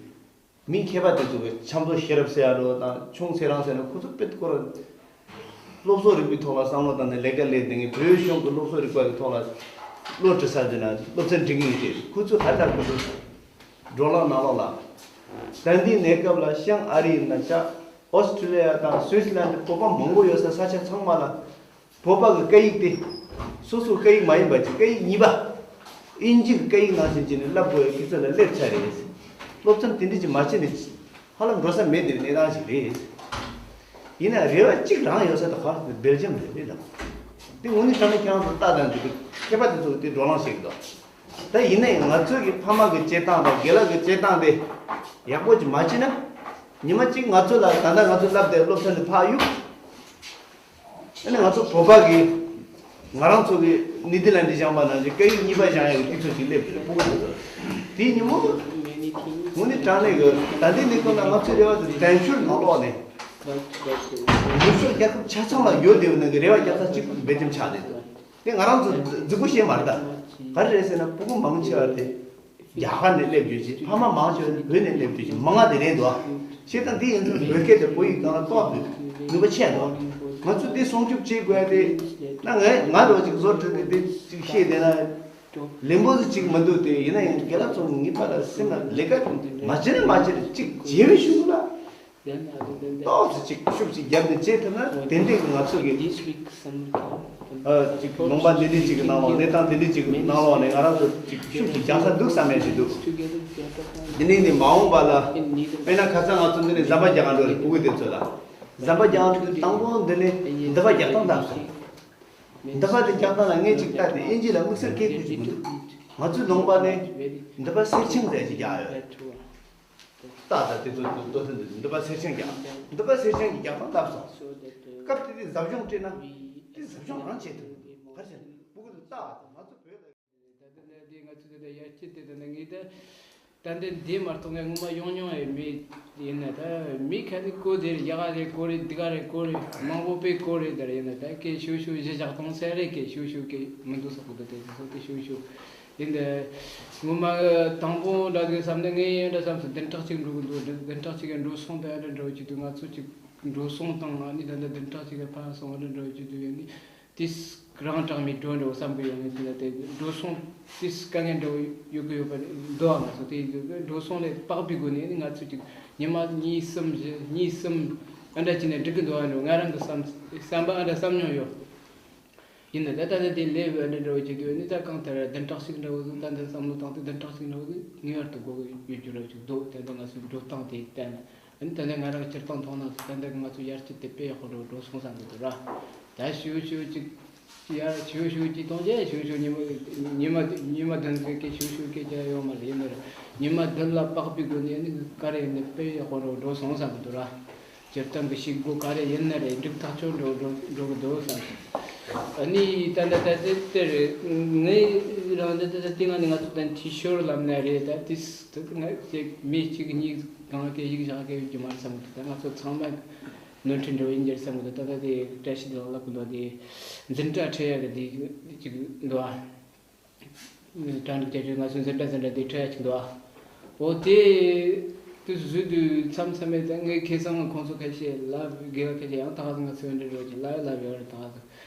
མི་མཁས་པ་དེ་ཚོ་གི་ཆབ་མདོ་ཤེས་རབ་ཟེར་ཡ་འགྲོ་དང་ཆུང་ཚེ་རིང་ཟེར་ན་ཁོ་ཚོ་དཔེ་སྐོར་སློབ་གསོ་རིག་པའི་ཐོག་ལ་བསམ་བློ་བཏང་ནས་ལས་ཀ་ལས་དེ་ངས་བོད་གཞུང་གི་སློབ་གསོ་རིག་པ་གི་ཐོག་ལ་བློ་འདྲི་ས་འདི་ན་སློབ་ཚན་འགྲིག་ངེས་ཏེ་ཁོ་ཚོས་ཧ་ལས་པ་འགྲོ་ལག་ནང་ལོགས་ལ། ད་འདི་གནས་སྐབས་ལ་ཤང་ཨ་རི་ཡིན་ན་ཆ་ཨོ་སི་ཀྲི་ལི་ཡ་དང་སུའི་སི་ལན་ཌི་བོད་པ་མང་པོ་ཡོད་ས་ས་ཆ་ཚང་མ་ལ། བོད་པ་གི་སྐད་ཡིག་དེ། སོ་སོའི་སྐད་ཡིག་མ་ཡིན་པ་ཅིག་སྐད་ཡིག་གཉིས་པ། ཨིན་ཇི་གི་སྐད་ཡིག་ནང་བཞིན་བྱས་ནས་བསླབ་དགོས་ཡ་དུས་ཚོད་ལ་སླེབས་ཚར་རེད། སློབ་ཚན་དེ་འདྲ་ཅིག་མ་བྱས་ནས་ཧ་ལམ་འགྲོ་ས་མེད་དེ་གནས་སྟངས་ཤིག་རེད། ཡིན་ན་རེ་བ་གཅིག་རང་ཡོད་ས་དེ་ག་སྦེལ་ཇམ་རེད་རེད་ལ། དེ་དངོས་གནས་དྲང་གནས་ཁྱེད་རང་ཚོ་ལྟ་དང་འདི་གི་མཁས་པ་དེ་ཚོ་དེ་བགྲོ་གླེང་བྱེད་ཀྱི་འདུག་ད་ཡིན་ན་ཡང་ང་ཚོ་གི་ཕ་མ་གི་བྱེད་སྟངས་དང་རྒན་ལགས་ཀྱི་བྱེད་སྟངས་དེ་ཡག་པོ་ཅིག་མ་བྱས་ན། ཉི་མ་གཅིག་ང་ཚོ་ལ་ད་ལྟ་ང་ཚོ་བསླབ་དེ་སློབ་ཚན་དེ་ཕར་གཡུག་ཨ་ནི་ང་ཚོ་བོད་པ་གི་ང་རང་ཚོ་གི་ནི་དི་ལན་ཌི་སྦྱངས་པ་ནང་བཞིན་སྐད་ཡིག་གཉིས་པ་སྦྱང་ཡག་གི་དུས་ཚོད་ཅིག་སླེབས་ཡོད་པ་དེ་ཚོ། དེའི་ཉིན་མོ་དངོས་གནས་དྲང་གནས་གི་ད་ལྟའི་གནས་སྐབས་ལ་ང་ཚོའི་རེ་བ་དེ་བཙན་བྱོལ་ནང་ལོགས་ནས་ནུབ་ཕྱོགས་རྒྱལ་ཁབ་ཆ་ཚང་ལ་ཡོད་བསྡད་ཡོད་ནང་གི་རེ་བ་རྒྱག་ས་གཅིག་པུ་སྦེལ་ཇམ་ཆགས་བསྡད་འདུག་དེ་ང་རང་ཚོ་རྫིག་པོ་བཤད་མ་རེད་ད། ག་རེ་རེད་ཟེར་ན་སྤུ་གུ་མང་ཆེ་བ་དེ། རྒྱ་གར་ནས་སླེབས་ཡོད་ཅེས་ཕ་མ་མང་ཆེ་བ་ནི་བོད་ནས་སླེབས་ཡོད་ཅེས་མང་ང་དེ་རེད་འདུག་བྱས་ཙང་འདི་ཡིན་ཙང་བོད་སྐད་དེ་བོད་ཡིག་སྒང་ལ་གཏོགས་དགོས་ནུས་པ་ཆེ་འདུག་ང་ཚོས་འདི་སྲུང་སྐྱོབ་བྱེད་དགོས་ཡ་དེ་ན་ངས་ང་རོ་ཅིག་བཟོ་སྒྲིག་གི་དེ་ཅིག་བཤད་བསྡད་ན་ལན་པོ་ཟི་ཅིག་མི་འདུག་དེ་ཡིན་ན་ཡང་རྒན་ལགས་ཚོ་ངེས་པར་སེམས་ལ་ལས་ཀ་མ་བྱེད་ན་མ་བྱེད་ཅིག་བྱེད་པའི་ཤུགས་ལ། ཏོག་ཙམ་ཅིག་ཤུགས་ཅིག་བརྒྱབ་ནས་བྱས་ཐུབ་ན་དེ་འདྲས་ཀྱི་ང་ཚོ་གི་ཨ་ཅིག་ལུང་པ་འདི་འདྲས་ཅིག་གི་ནང་ལོགས་གནས་སྟངས་འདི་འདྲས་ཅིག་གི་ནང་ལོགས་ནས་ང་རང་ཚོ་ཅིག་ཤུགས་ཅིག་རྒྱག་ས་འདུག་བསམ་ཡས་ཅིག་འདུག་འདི་ནས་ནི་མ་འོངས་པ་ལ་དཔེར་ན་ཁ་སང་ང་ཚོ་འདི་ནས་ཟམ་པ་རྒྱག་ག་འགྲོ་རེད། སྤུ་གུ་དེ་ཚོ་ལ་ཟམ་པ་རྒྱག་ག་འགྲོ་དུས་དང་པོ་འདི་ནས་འདི་པ་རྒྱག་སྟངས་དང་། འདི་པ་དེ་རྒྱག་སྟངས་ལ་ངས་ཅིག་ལྟ་དེ་ཨིན་ཇི་ལ་དམིགས་བསལ་སྐད་ཁུལ་ཅིག་མི་འདུག་ང་ཚོའི་ལུང་པ་ནས་འདི་པ་སེར་ཆེན་ཟེར་ཅིག་རྒྱག་ཡོད། ཏག་ཏག་དེ་ཚོ་ཏོ་ཏོ་ཏོ་འདི་པ་སེར་ཆེན་རྒྱག་འདི་པ་སེར་ཆེན་གྱི་རྒྱག་སྟངས་ལབ་སོང་། སྐབས་དེ་དུས་ཟབ་སྦྱོང་སྤྲད་ན་དེ་ཟབ་སྦྱོང་རང་བྱེད་ཐུབ་ག་རེ་བྱས་ན་སྤུ་གུ་ཚོ་ཏག་ཏག་ང་ཚོ་བོད་ལ། ད་ལྟ་ནས་དེ་ང་ཚོ་དེ་ལ་ཡར་སྐྱེད་དེ་ད་ནས་ངས་ད་ད་འདི་འདི་མ་གཏོགས་ངས་ངོ་མ་ཡོང་མྱོང་ཡས་མེད། ཡིན་ན་ད་མི་ཁ་ནི་ཀོ་དེ་རེད། ཡ་ག་རེ་ཀོ་རེད། འདི་ག་རེ་ཀོ་རེད། མང་པོ་པས་ཀོ་རེད། ད་རེད་ཡིན་ན་ད་སྐད་ཤུ་ཤུ་གཞི་བཞག་གཏོང་ས་རེད། སྐད་ཤུ་ཤུ་སྐད་མི་འདུག་ས་ཀོ་ད་དེ་ཚོ་སྐད་ཤུ་ཤུ། ཡིན་ཏེ། ངོ་མ་དང་པོ་ལ་དེ་བསམ་ནས་ངས་ཡིན་འདྲ་བསམ་སོང་། བདུན་ཕྲག་གཅིག་འགྲོ་གི་འདུག་བདུན་ཕྲག་གཅིག་གི་འགྲོ་སོང་དང་འདྲ་འདྲ་བོ་ཅིག་འདུག་ང་ཚོ་ཅིག་འགྲོ་སོང་དང་ཨ་ནི་ད་ལྟ་བདུན་ཕྲག་གཅིག་གི་ཕར་སོང་འདྲ་འདྲ་བོ་ཅིག་འདུག་ཡ་ནི་དེས་རང་དྲག་མི་འགྲོ་འདྲ་བོ་བསམ་གི་ཡོད་ནི་དེ་ལ་དེ་འགྲོ་སོང་དེས་དཀའ་ངལ་འདྲ་བོ་ཡོད་གི་ཡོད་པ་འདུག་ཨ་ང་ཚོ་དེ་འགྲོ་སོང་ལས་དཔག་པའི་སྒོ་ནས་ནི་ང་ཚོ་ཅིག་ཉི་མ་གཉིས་གསུམ་བཞི་གཉིས་གསུམ་ཨ་འདྲ་བྱས་ནས་འགྲིག་གི་འདུག་ཨ་འགྲོ་ང་རང་གི་བསམ་བསམ་པ་ཨ་འདྲ་བསམ་མྱོང་ཡོད། ཡིན་ན་ད་ལྟ་ནི་དེ་ལས་འོས་འདྲ་འདྲ་བོ་བྱེད་དུས་ནི་ད་གང་ལྟར་བདུན་ཕྲག་གཅིག་འདྲ་བོ་ཟིག་ད་འདི་བསམ་བློ་བཏང་དུས་བདུན་ཕྲག་གཅིག་འདྲ་བོ་ཟིག་ངེས་པར་དུ་དགོས་ཀྱི་ཡོད་རྒྱུ་འདྲ་བོ་ཅིག་འདུག་ད་ལྟ་ང་ཚོའི་འགྲོ་སྟངས་དེ་བལྟས་ན་ཨ་ནི་ད་ལྟ་ང་རང་སྤྱིར་བཏང་མཐོང་ན་ད་ལྟ་ང་ཚོ་ཡར་སྐྱེད་དེ་དཔེ་ཡག་པོ་འགྲོ་འགྲོ་སོང་བསམ་གི་འདུག་ར། ད་ཞུ་ཞུ་ཅིག་ཡར་ཞུ་ཞུ་ཅིག་གཏོང་རྗེས་ཞུ་ཞུ་ཉི་མ་ཉི་མ་ཉི་མ་བདུན་ཟིག་གི་ཞུ་ཞུ་སྐད་ཆ་ཡོད་མ་རེད། ཡིན་ནའི་ཉི་མ་བདུན་ལ་དཔག་པའི་སྒོ་ནས་ནི་ག་རེ་ཡིན་ནའི་དཔེ་ཡག་པོ་འགྲོ་འགྲོ་སོང་བསམ་གི་འདུག་ར། སྤྱིར་བཏང་གི་ཞིག་སྒོ་ག་རེ་ཡིན་ན་རེད། འགྲིག་ཐག་ཆོད་འགྲོ་འགྲོ་འགྲོ་གི་འདུག་བསམ་སོང་། ཨ་ནི་ད་ལྟ་ད་ལྟ་དེ་རེད། ངའི་རང་ད་ལྟ་ད་ལྟ་ང་ནི་ང་ཚོ་ད་འཐུས་ཤོར་ལབ་ན་རེད། ད་དེ་ད་ང་ཅིག་མི་གཅིག་གཉིས་གང་གི་ཡིག་བཞག་གི་ཡོད་ཀྱི་མ་རེད་བསམ་གི་འདུག་ད་ང་ཚོ་ཚང་མ་ནོར་འཁྲུལ་འགྲོ་ཡིན་གྱི་རེད་བསམ་གི་འདུག་ད་ལྟ་དེ་བཀྲ་ཤིས་ལགས་ལབ་གི་འདུག་དེ་འཛིན་གྲྭ་ཁྲིད་ཡ་གི་དེ་ཅིག་འདུག་ཨ། གྲ་སྒྲིག་བྱ་རྒྱུ་ང་ཚོ་འཛིན་གྲྭ་འཛིན་གྲྭ་དེ་ཁྲིད་ཡ་ཅིག་འདུག་ཨ། འོ་དེ་དུས་བཟོས་དུས་མཚམས་མཚམས་མེད་ཙང་ངས་ཁ་སང་ཁོང་ཚོ་ཁ་ཤས་ལབ་དགེ་བ་ཁ་ཤས་ཡང་ད་ག་ཟེ་ང་ཚོའི་འདྲ་འགྲོ་ཅིག་ལབ་ཡ་ལབ་ཡོད་རེད། ད་ག་ཟེ་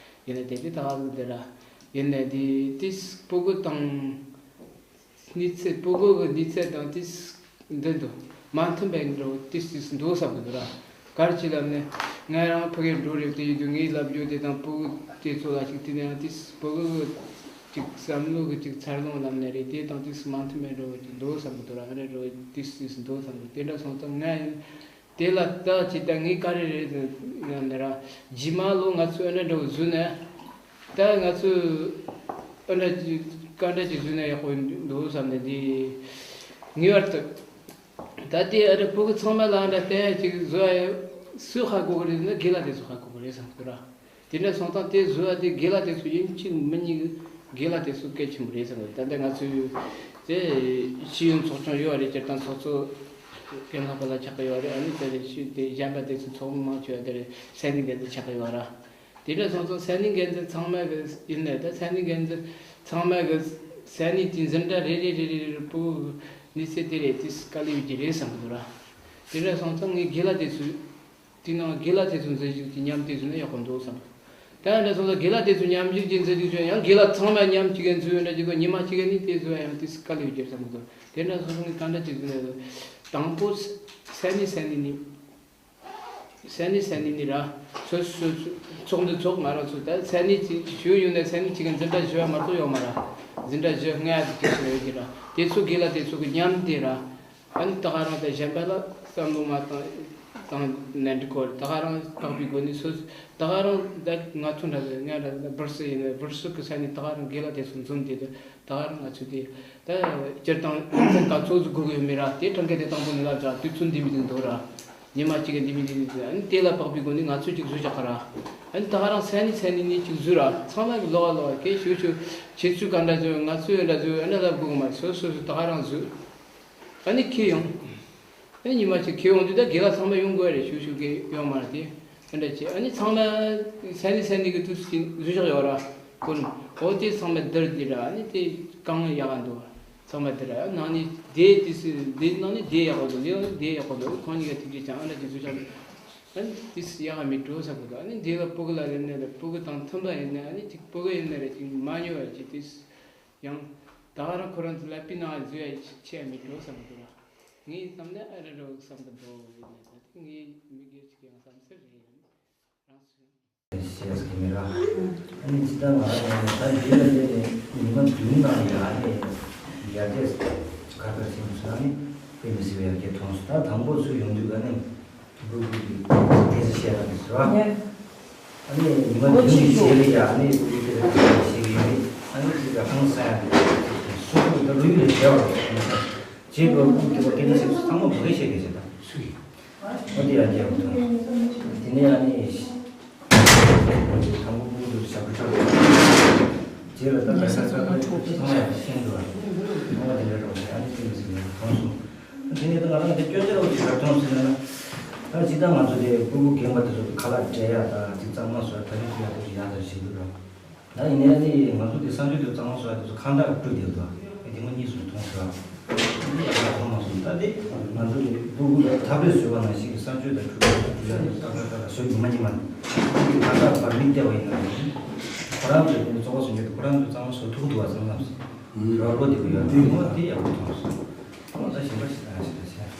ཡིན་ན་དེ་དུས་ད་ག་ཟེ་དེ་ར་ཡིན་ན་དེ་དུས་སྤུ་གུ་དང་གནས་ཚད་སྤུ་གུ་གི་གནས་ཚད་དང་དུས་འདི་འདུག་མ་མཐུན་པའི་འགྲོ་དུས་དུས་འདུག་བསམ་གི་འདུག་ར། ག་རེ་བྱས་ལབ་ནས་ང་རང་ཕ་གིར་འགྲོ་རེད་དེ་ཡིན་དུས་ངས་ལབ་རྒྱུ་དེ་དང་སྤུ་གུ་དེ་ཚོ་ལ་ཞིག་དེ་ནས་ཡང་དུས་སྤུ་གུ་གི་ཅིག་བསམ་བློ་གི་ཅིག་འཚར་ལོངས་ལབ་ནས་རེད། དེ་དང་དུས་མ་མཐུན་པའི་འགྲོ་ཅིག་འདུག་བསམ་གི་འདུག་ར། ང་རེ་འགྲོ་དུས་དུས་འདུག་བསམ་གི་དེ་འདྲ་སོང་ཙང་ང་ཡིན། དེ་ལ་ལྟ་ཅི་ལྟ་ངས་ག་རེ་རེད་ཟེར་ན་འདི་ར། རྗེས་མ་ལོ་ང་ཚོས་ཨ་འདྲ་འདྲ་བོ་བཟོས་ནས་ད་ང་ཚོས་ཨ་འདྲ་ཅིག་ག་འདྲ་ཅིག་བཟོས་ན་ཡག་པོ་འདུག་བསམ་ནས་འདི་ ངེས་པར་དུ། ད་ལྟའི་ཨ་རི་ཕྲུ་གུ་ཚང་མ་ལ་འདྲ་བསྟན་ཡ་ཅིག་བཟོ་ཡ་སུས་ཧ་གོ་གི་རེད་ཟེར་ན། རྒན་ལགས་དེ་ཚོས་ཧ་གོ་གི་རེད་བསམ་གི་ར། དེ་འདྲ་སོང་ཙང་དེ་བཟོ་ཡ་དེ་རྒན་ལགས་དེ་ཚོ་ཡིན་གཅིག་མིན་གཉིས་ཀྱི་རྒན་ལགས་དེ་ཚོ་གལ་ཆེན་པོ་རེད་བསམ་གི། ད་ལྟ་ང་ཚོའི་དེ་ཤེས་ཡོན་ཚོགས་ཆུང་ཡོད་རེད། སྤྱིར་བཏང་ཚོགས་གཙོ་རྒན་ལགས་པ་ལ་ཆགས་ཀྱི་ཡོད་རེད། ཨ་ནི་དེ་ལས་ཤེས་དེ་གཞན་པ་དེ་ཚོ་ཚོགས་མི་མང་ཆེ་བ་དེ་རེད། ས་གནས་འགན་འཛིན་ཆགས་ཀྱི་ཡོད་ར། དེ་འདྲ་སོང་ཙང་ས་གནས་འགན་འཛིན་ཚང་མ་གི་ཡིན་ནའི་ད་ས་གནས་འགན་འཛིན་ཚང་མ་གི་ས་གནས་དེ་འཛིན་གྲྭ་རེ་རེ་རེ་རེ་རེ་ཕྲུ་གུ་གི་གནས་ཚད་དེ་རེད། དེ་དཀའ་ལས་ཡོད་ཀྱི་རེད་བསམ་གི་འདུག་ར། དེ་འདྲ་སོང་ཙང་ངས་རྒན་ལགས་དེ་ཚོའི་དེ་ནང་རྒན་ལགས་དེ་ཚོ་འཛུལ་ཞུགས་ཀྱི་མཉམ་དེ་བཟོས་ན་ཡག་པོ་འདུག་བསམ། ད་འདྲ་སོང་ཙང་རྒན་ལགས་དེ་ཚོ་མཉམ་ཞུགས་ཀྱི་འཛུལ་ཞུགས་བྱས་ཡང་རྒན་ལགས་ཚང་མ་མཉམ་གཅིག་གི་འཛུལ་ཡོད་འདྲ་ཅིག་གོ་ཉི་མ་གཅིག་གི་ནི་དེ་བཟོ་ཡང་དེ་དཀའ་ལས་ཡོད་ཀྱི་རེད་བསམ་གི་འདུག་དེ་འདྲ་སོང་ཙང་ངས་ག་འདྲ་ཅིག་བཟོས་ན་དང་པོ་ས་གནས་ས་གནས་ནས། ས་གནས་ས་གནས་ནས་ར། སོ་སོ་སོ་ཚོགས་འདུ་ཚོགས། ང་རང་ཚོ་ད་ས་གནས་ཅིག་ཞུ་ཡོང་ནས་ས་གནས་ཅིག་གི་འཛིན་གྲྭ་བཞི་བ་མ་གཏོགས་ཡོད་མ་ར། འཛིན་གྲྭ་བཞི་ལྔ་དེ་ཅིག་ཞིག་ཡོད་ཀྱི་ར། དེ་ཚོ་རྒན་ལགས་དེ་ཚོ་གི་མཉམ་དེ་ར། ཨ་ནི་ད་ག་རང་དང་གཞན་པ་ལ་བསམ་བློ་མ་བཏང་བཏང་ནས་འགྲིག་གོ། ད་ག་རང་བཀག་པའི་སྒོ་ནས་སོ་སོ་ད་ག་རང་ད་ང་ཚོ་འདྲ་ཟེར་ང་འདྲ་ཟེར་སྦུར་སི་ཡིན་ན་སྦུར་སི་གི་ས་ནས་ད་ག་རང་རྒན་ལགས་དེ་ཚོ་འཛོམས་དེ་དུ། ད་ག་རང་ང་ཚོས་དེ་ད་སྤྱིར་བཏང་ད་ཚོགས་འཛུགས་དགོས་ཀྱི་ཡོད་མེད་ར། དེ་གྲངས་ཀ་དེ་དང་པོ་ནས་ལབ་བཞག་དུས་ཚོད་འདི་མི་འདུག་འདུག་ར། ཉི་མ་གཅིག་གི་འདི་མི་འདུག་འདུག་ཨ་ནི་དེ་ལ་དཔག་པའི་སྒོ་ནས་ང་ཚོས་ཅིག་བཟོས་བཞག་ག་ར། ཨ་ནི་ད་ག་རང་ས་གནས་ས་གནས་ནས་ཅིག་བཟོས་ར། ཚང་མ་གི་ལོག་ག་ལོག་ག་གལ་ཆེ་ཆེ་ཁྱེད་ཚོས་ག་འདྲ་བཟོས། ང་ཚོས་འདྲ་བཟོས། ཨ་ནི་ལབ་དགོས་ཀྱི་མ་རེད། སོ་སོ་སོ་ད་ག་རང་བཟོས། ཨ་ནི་ཁྱེར་ཡོང་། ཨ་ནི་ཉི་མ་གཅིག་ཁྱེར་ཡོང་དུས་ད་རྒན་ལགས་ཚང་མ་ཡོང་དགོས་རེད། ཞུ་ཞུ་གི་ཡོང་མ་རེད་དེ། ཨ་འདྲ་བྱས། ཨ་ནི་ཚང་མ་ས་གནས་ས་གནས་ཀྱི་དུས་སུ་བཟོས་བཞག་ཡོད་ར། ཁོ་ནི་འོ་དེ་ཚང་མ་བསྡུར་དེ་ར། ཨ་ནི་དེ་གང་ཡག་ག་འདུག་ཚང་མ་བསྡུར་ར། ནང་ནས་དེ་དུས་སུ་དེ་ནང་ནས་དེ་ཡག་པོ་འདུག་དེ་ནང་ནས་དེ་ཡག་པོ་འདུག་ཁོང་གཉིས་ཀ་ཐུགས་རྗེ་ཆེ། ཨ་འདྲ་བྱས་བཟོས་བཞག་ཨ་ནི་དུས་སུ་ཡག་ག་མི་འགྲོ་བསམ་གི་འདུག་ཨ་ནི་དེ་ལ་ཕྲུ་གུ་ལ་ལེན་ནས་ལ་ཕྲུ་གུ་དང་མཐུན་པ་ཡིན་ན། ཨ་ནི་ཅིག་ཕྲུ་གུ་ཡིན་ན་རེད། ཅིག་མ་ཉོ་བ་ཅིག་དུས་སུ། ཡང་ད་ག་རང་ཁོ་རང་ཚོ་ལ་པི་ན་བཟོས་ཡ་ཆེ་མི་འགྲོ་བསམ་གི་འདུག་ངས་བསམ་ན་ཨ་རི་རོགས་བསམ་གི་འདུག་ཡིན་ན་ད་དེ་ངའི་མི་སྒེར་ཅིག་ཡང་བསམ་ཚུལ་རེད། ཡང་རང་སུ་ཡང་། ཞེས་ཟེར་གི་མི་ར། ཨ་ནི་ཇི་ལྟར་ང་རང་ཡང་ད་འདི་ལ་སླེབས་ནས་ཉི་མ་བདུན་ནང་ཡ་ནས་ཡར་རྒྱས་ཁ་ཁ་ཕྱིན་སོང་ནས་དཔེ་མི་སྲིད་པའི་ཡར་རྒྱས་མཐོང་སོང་། ད་དང་པོ་ཚུར་ཡོང་དུས་ཨ་ནི། སྤུ་གུ་གི་སྐད་ཆ་བཤད་ཡག་གི་ཟེར་བ། ཨ་ནི་ཉི་མ་བདུན་གྱི་རྗེས་ལ་ཡ་ཨ་ནི་སྤུ་གུ་དེ་ལ་སྐད་ཆ་བཤད་ཀྱི་ཡོད་རེད། ཨ་ནི་ཅིག་ལ་ཧང་སང་ཡག་གི་སུ་སྤུ་གུ་ད་ལོ་ཡུལ་ལ་བྱས་པ་རེད། རྗེས་ལ་སྤུ་གུ་དེ་ལ་སྐད་ཆ་བཤད་ཚང་མ་བོད་སྐད་བཤད་གི་ཟེར། ད་སུ་ཡིན། ཨ་དེ་ཡ་རྒྱལ་པོ་དང་། དེ་ནས་ཨ་ནི། དང་པོ་སྤུ་གུ་དེ་ལ་ཞབས་བྲོ་འཁྲབ། རྗེས་ལ་ད་ག་ས་ས་ཁ་ཚང་མ་ཡང་ཤེས་འདུག་ཨ་ནི་ཚང་མ་དེ་འདྲ་འགྲོ་བྱས། ཨ་ནི་ཚིག་མི་ཚིག་མི་མཐོང་སོང་། དེ་ནས་ད་ང་རང་གི་སྐྱོན་ཆ་རོགས་ཀྱི་རབ་མཐོང་ཟེར་ན། ད་ཇི་ལྟར་ང་ཚོ་དེ་སྤུ་གུ་རྒན་པ་དེ་ཚོ་ཁ་ལག་སྤྲད་ཡ་དང་ཅིག་གཙང་མ་བཟོ་ཡ་ད་རིགས་ཀྱི་ཡ་དེ་ཚོ་ཡག་ཐག་ཆོད་འདུག་ར། ད་ཡིན་ནའི་ནི་ང་ཚོ་དེ་གསང་སྤྱོད་དེ་གཙང་མ་བཟོ་ཡ་དེ་ཚོ་ཁ་བརྡ་བཀྲུས་བསྡད་འདུག་ཨེ་དེ་མོ་གཉིས་སུ་མཐོང་ཟེར་བ། འདི་ཡག་པོ་མཐོང་མ་སོང་། ད་དེ་ང་ཚོ་ནི་སྤུ་གུ་ལ་ཐབས་རེས་བཟོས་པ་ནང་བཞིན་གྱི་གསང་སྤྱོད་དང་འཁྲུག་པ་དང་འཁྲུག་ཡག་དེ་ཏག་ཏག་ཏག་ཏག་བཟོས་ཉི་མ་ཉི་མ་ནས་ད་ལྟ་བར་མིག་བལྟས་པ་ཡིན་ན། ཁོ་རང་ཚོས་དེ་ནི་ཚོགས་པ་ཚོ་ཉིད་དུ་ཁོ་རང་ཚོས་གཙང་མ་བཟོ་ཐུབ་ཐུབ་པ་ཚང་མ་ཟེར་རོགས་བློ་བདེ་པོ་ཡོད། དེ་མོ་དེ་ཡག་པོ་མཐོང་སོང་། ཨོ་ད་གཞན་པ་ཞིག་ད་ཞིག་ད་ཞིག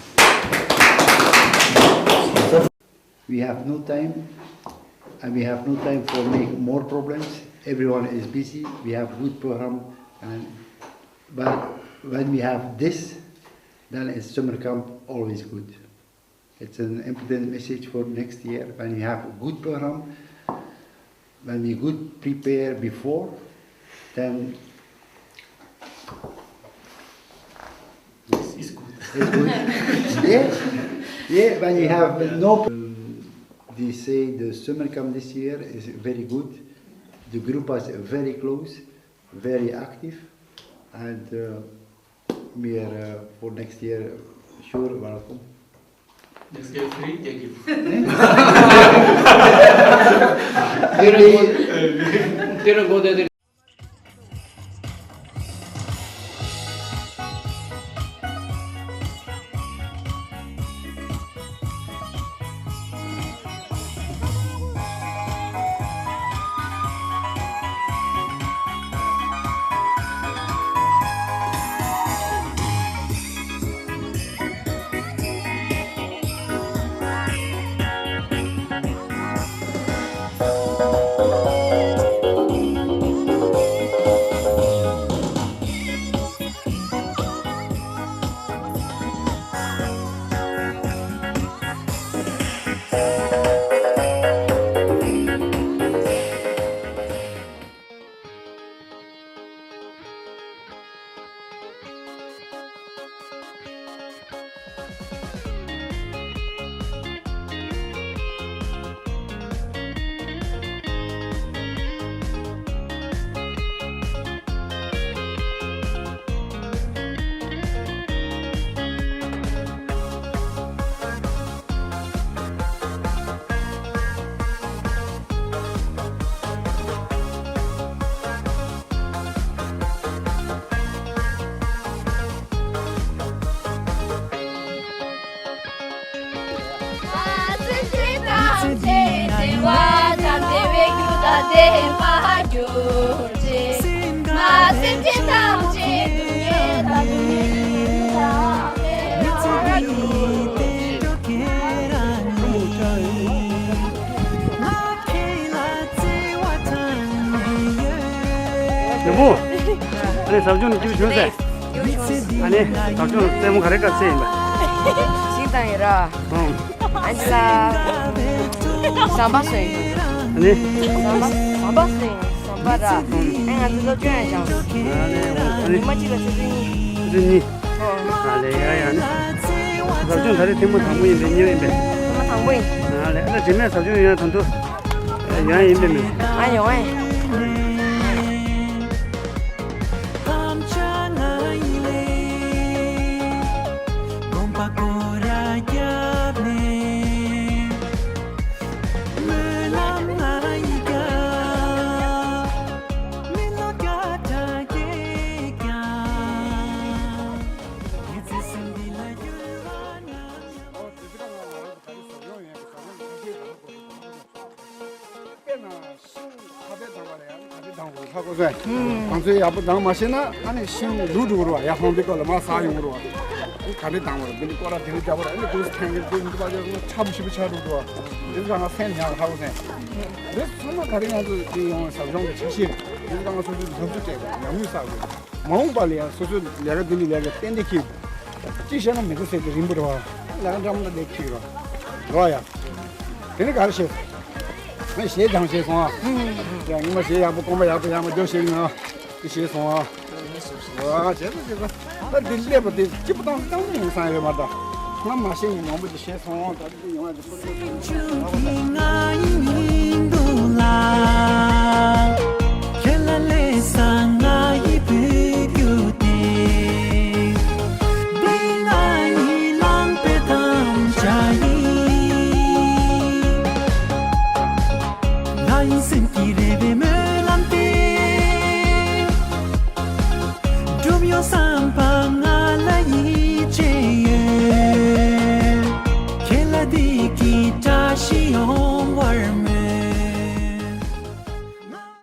We have no time, and we have no time for make more problems. Everyone is busy. We have good program, and but when we have this, then it's summer camp always good. It's an important message for next year. When we have a good program, when we good prepare before, then it's good. It's good. Yeah, yeah. When we have no, um, they say the summer camp this year is very good. The group is very close, very active, and uh, we are uh, for next year sure welcome. Next year free, thank you. བདེན་པར་གྱུར་ཅིག་མ་སེམས་ཅན་ཐམས་ཅད་སྡུག་བསྔལ་དང་སྡུག་བསྔལ་ཡོན་པོ། ཨ་ནི་ཟབ་སྦྱོང་ནི་སྐྱིད་པོ་བྱུང་ཟེར། ཨ་ནི་ཟབ་སྦྱོང་རྩེད་མོ་ག་རེ་ག་རེ་རྩེ་ཡིན་པ། ཞིང་དང་ཡི་ར། ཨང་། ཨ་ནི་ལ། ཟམ་པ་སོན། ཨ་ནི། ཟམ་པ་ཟམ་པ་སོན། ཟམ་པ་ར། ཨ་ང་ཚོ་སློབ་སྦྱོང་ཡང་སྦྱངས། ཨ་ནི་ཨ་ནི། ཉི་མ་གཅིག་ལ་ཆུ་ཚོད་གཉིས། ཆུ་ཚོད་གཉིས། ཨོ། ཨ་ལེ་ཡ་ཡ་ནི། ཟབ་སྦྱོང་ད་རེས་ཐེངས་མ་དང་པོ་ཡིན་པས་གཉིས་པ་ཡིན་པས། ཐེངས་མ་དང་པོ་ཡིན། ཨ་ལེ་ཨ་ལེ་རྗེས་མའི་ཟབ་སྦྱོང་ཡང་ད་དུང་ཡང་ཡིན་པས་མིན། ཨ་ཡོང་ཨེ། དཔེར་ན་ཤིང་ཁ་བས་དང་བ་ལ་ཡང་ག་རེ་དང་བ་ལྷག་གོ་ཟེར། གང་ཚོད་ཡག་པོ་དང་མ་ཤེས་ན་ཨ་ནི་ཤིང་ལུད་འགྲོ་རུ་བ་ཡ་ཧོང་དེ་ཀོ་ལ་མ་ཟ་ཡོང་རུ་བ། ཨ་ནི་ག་རེ་དང་བ་ལ་འདི་འདི་ཀོ་ར་དེ་རེ་རྒྱབ་པ་ལ་ཨ་ནི་དུས་ཐེངས་རེ་དུས་འདི་པ་ཡོ་ཆབ་ཞིབ་ཆ་རུ་འགྲོ་བ། འདི་ག་ང་སེམས་ཡག་ཧ་གོ་ཟེར། འདི་ཚང་མ་ག་རེ་ང་ཚོ་འདི་ཡོང་བའི་ཟབ་སྦྱོང་གི་ཆ་ཤས་རེད། འདི་ག་ང་ཚོ་ཚོ་འཛུམ་ཚུ་སྤྲད་དགོས་ཉམས་མྱོང་བསགས་དགོས། མ་འོངས་པ་ལ་ཡང་སོ་སོའི་ལས་ཀ་འདི་ནི་ལས་ཀ་ཏན་ཏན་ཁྱེར་དགོས། ཅི་བཤད་ན་མི་ཚེ་ཟེར་དེ་རིང་པོ་རེད་བ། ལས་ཀ་འདྲ་མོ་འདྲ་ལས་ཁྱེར་རོགས། རོགས་ཡ། དེ་ནི་ག་རེ་བཤད། ངས་གཞས་སྦྱངས་བཤད་སོང་ཨ། ཡ་ངས་མ་གཞས་ཡག་པོ་རྐང་པ་ཡག་པོ་ཡག་མ་རྒྱོབ་བཤད་ཡིན་ཨ། དེ་བཤད་སོང་ཨ། ཨ་བྱས་ཙང་བྱས་ཙང་། ད་འདི་སླེབས་པ་དེ་སྐྱིད་པོ་བཏང་བཏང་ནི་ཡིན་བསམ་ཡོད་མ་རེད། ང་མ་ཤེས་ཡིན་མང་པོ་ཅིག་བཤད་སོང་ད་འདི་ཡོང་ཡ་དེ་ཁོ་ཚོས་ཁོ་ཚོས་ང་ཡིན་འདུག་ལ།